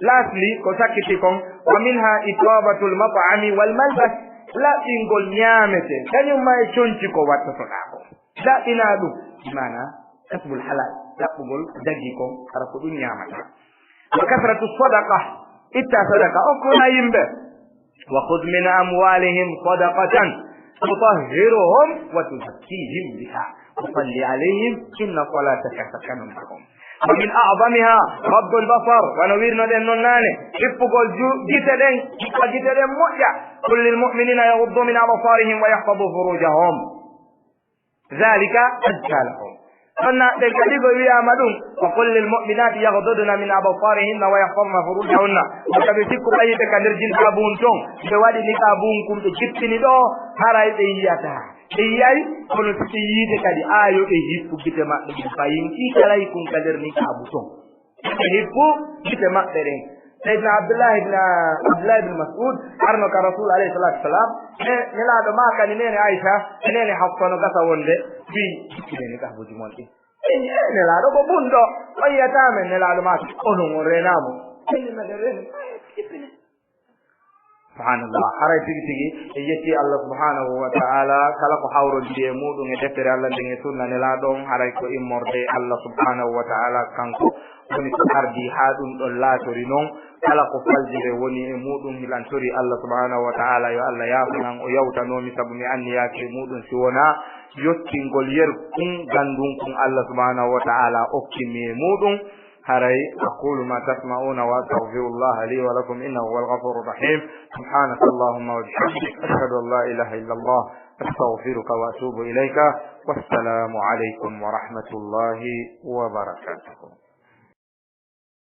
lastly, ko sakkiti kon, wa minha itabatul mat'ami wal malbas, laɓɓingol ñaamete, kañum ma e conci ko wattotoɗaa ko. Laɓɓinaa ɗum, maana, kasbul halal, laɓɓugol ko dagii kon, hara ko ɗum ñaamata. Wa kasratu sadaqa, itta sadaqa, okkonaa yimɓe. Wa khudh min amwalihim sadaqatan tutahhiruhum wa tuzakkihim biha. Wa salli alayhim, inna salataka sakanun lahum. Wa min a'zamiha ghaddul basar, wano wirnoɗen non naane, hippugol ju-, gite ɗen, hippa gite ɗen moƴƴa. Qul lil mu'minina yaghuddu min absarihim wa yahfazu furujahum. Zalika azka lahum. Ɗon na ɓen kadi ko wiyaama ɗum, wa qul lil mu'minati yaghdudna min absarihinna wa yahfazna furujahunna. Ko tawi sikku ɓayi ɓe ka nder jilbabun ton, ɓe waɗi niqabun kun, ɓe jippini ɗo, haray ɓe yiyata. Ɓe yiyay, kono si ɓe yiide kadi, aayo ɓe hippu gite maɓɓe ɗin fayin, ɗi kalay kun ka nder niqabu ton. Ɓe hippu gite maɓɓe ɗen. Seydina Abdullah ibn, Abdullah ibn Mas'ud arno ka Rasul alayhi salatu wasalam, ne, Nelaaɗo maakani neene Aisha, e neene Hafsa no gasa wonde, wi, jippinee niqabuuji mon ɗin. E, e, Nelaaɗo ko bunɗo, o yiyataa men, Nelaaɗo maaki, onon on reenaamo. Ɓe meɗen reeni, jippinee. Subhanallah. Haray tigi tigi, en yetti Allah subhanahu wa ta'ala, kala ko hawrodiri e muɗum e deftere Allah nden e sunna Nelaaɗo on, haray ko immorde e Allah subhanahu wa ta'ala, kanko woni ko ardi haa ɗum ɗon laatori non. Kala ko faljere woni e muɗum, hiɗen tori Allah subhanahu wa ta'ala yo Allah yaafanan, o yawtanoomi sabu mi anniyaaki e muɗum si wonaa yottingol yeru kun, gandun kun Allah subhanahu wa ta'ala okki mi e muɗum. Haray, أقول ما تسمعون وأستغفر الله لي ولكم إنه هو الغفور الرحيم. سبحانك اللهم وبحمدك، أشهد أن لا إله إلا الله، أستغفرك وأتوب إليك. والسلام عليكم ورحمة الله وبركاته.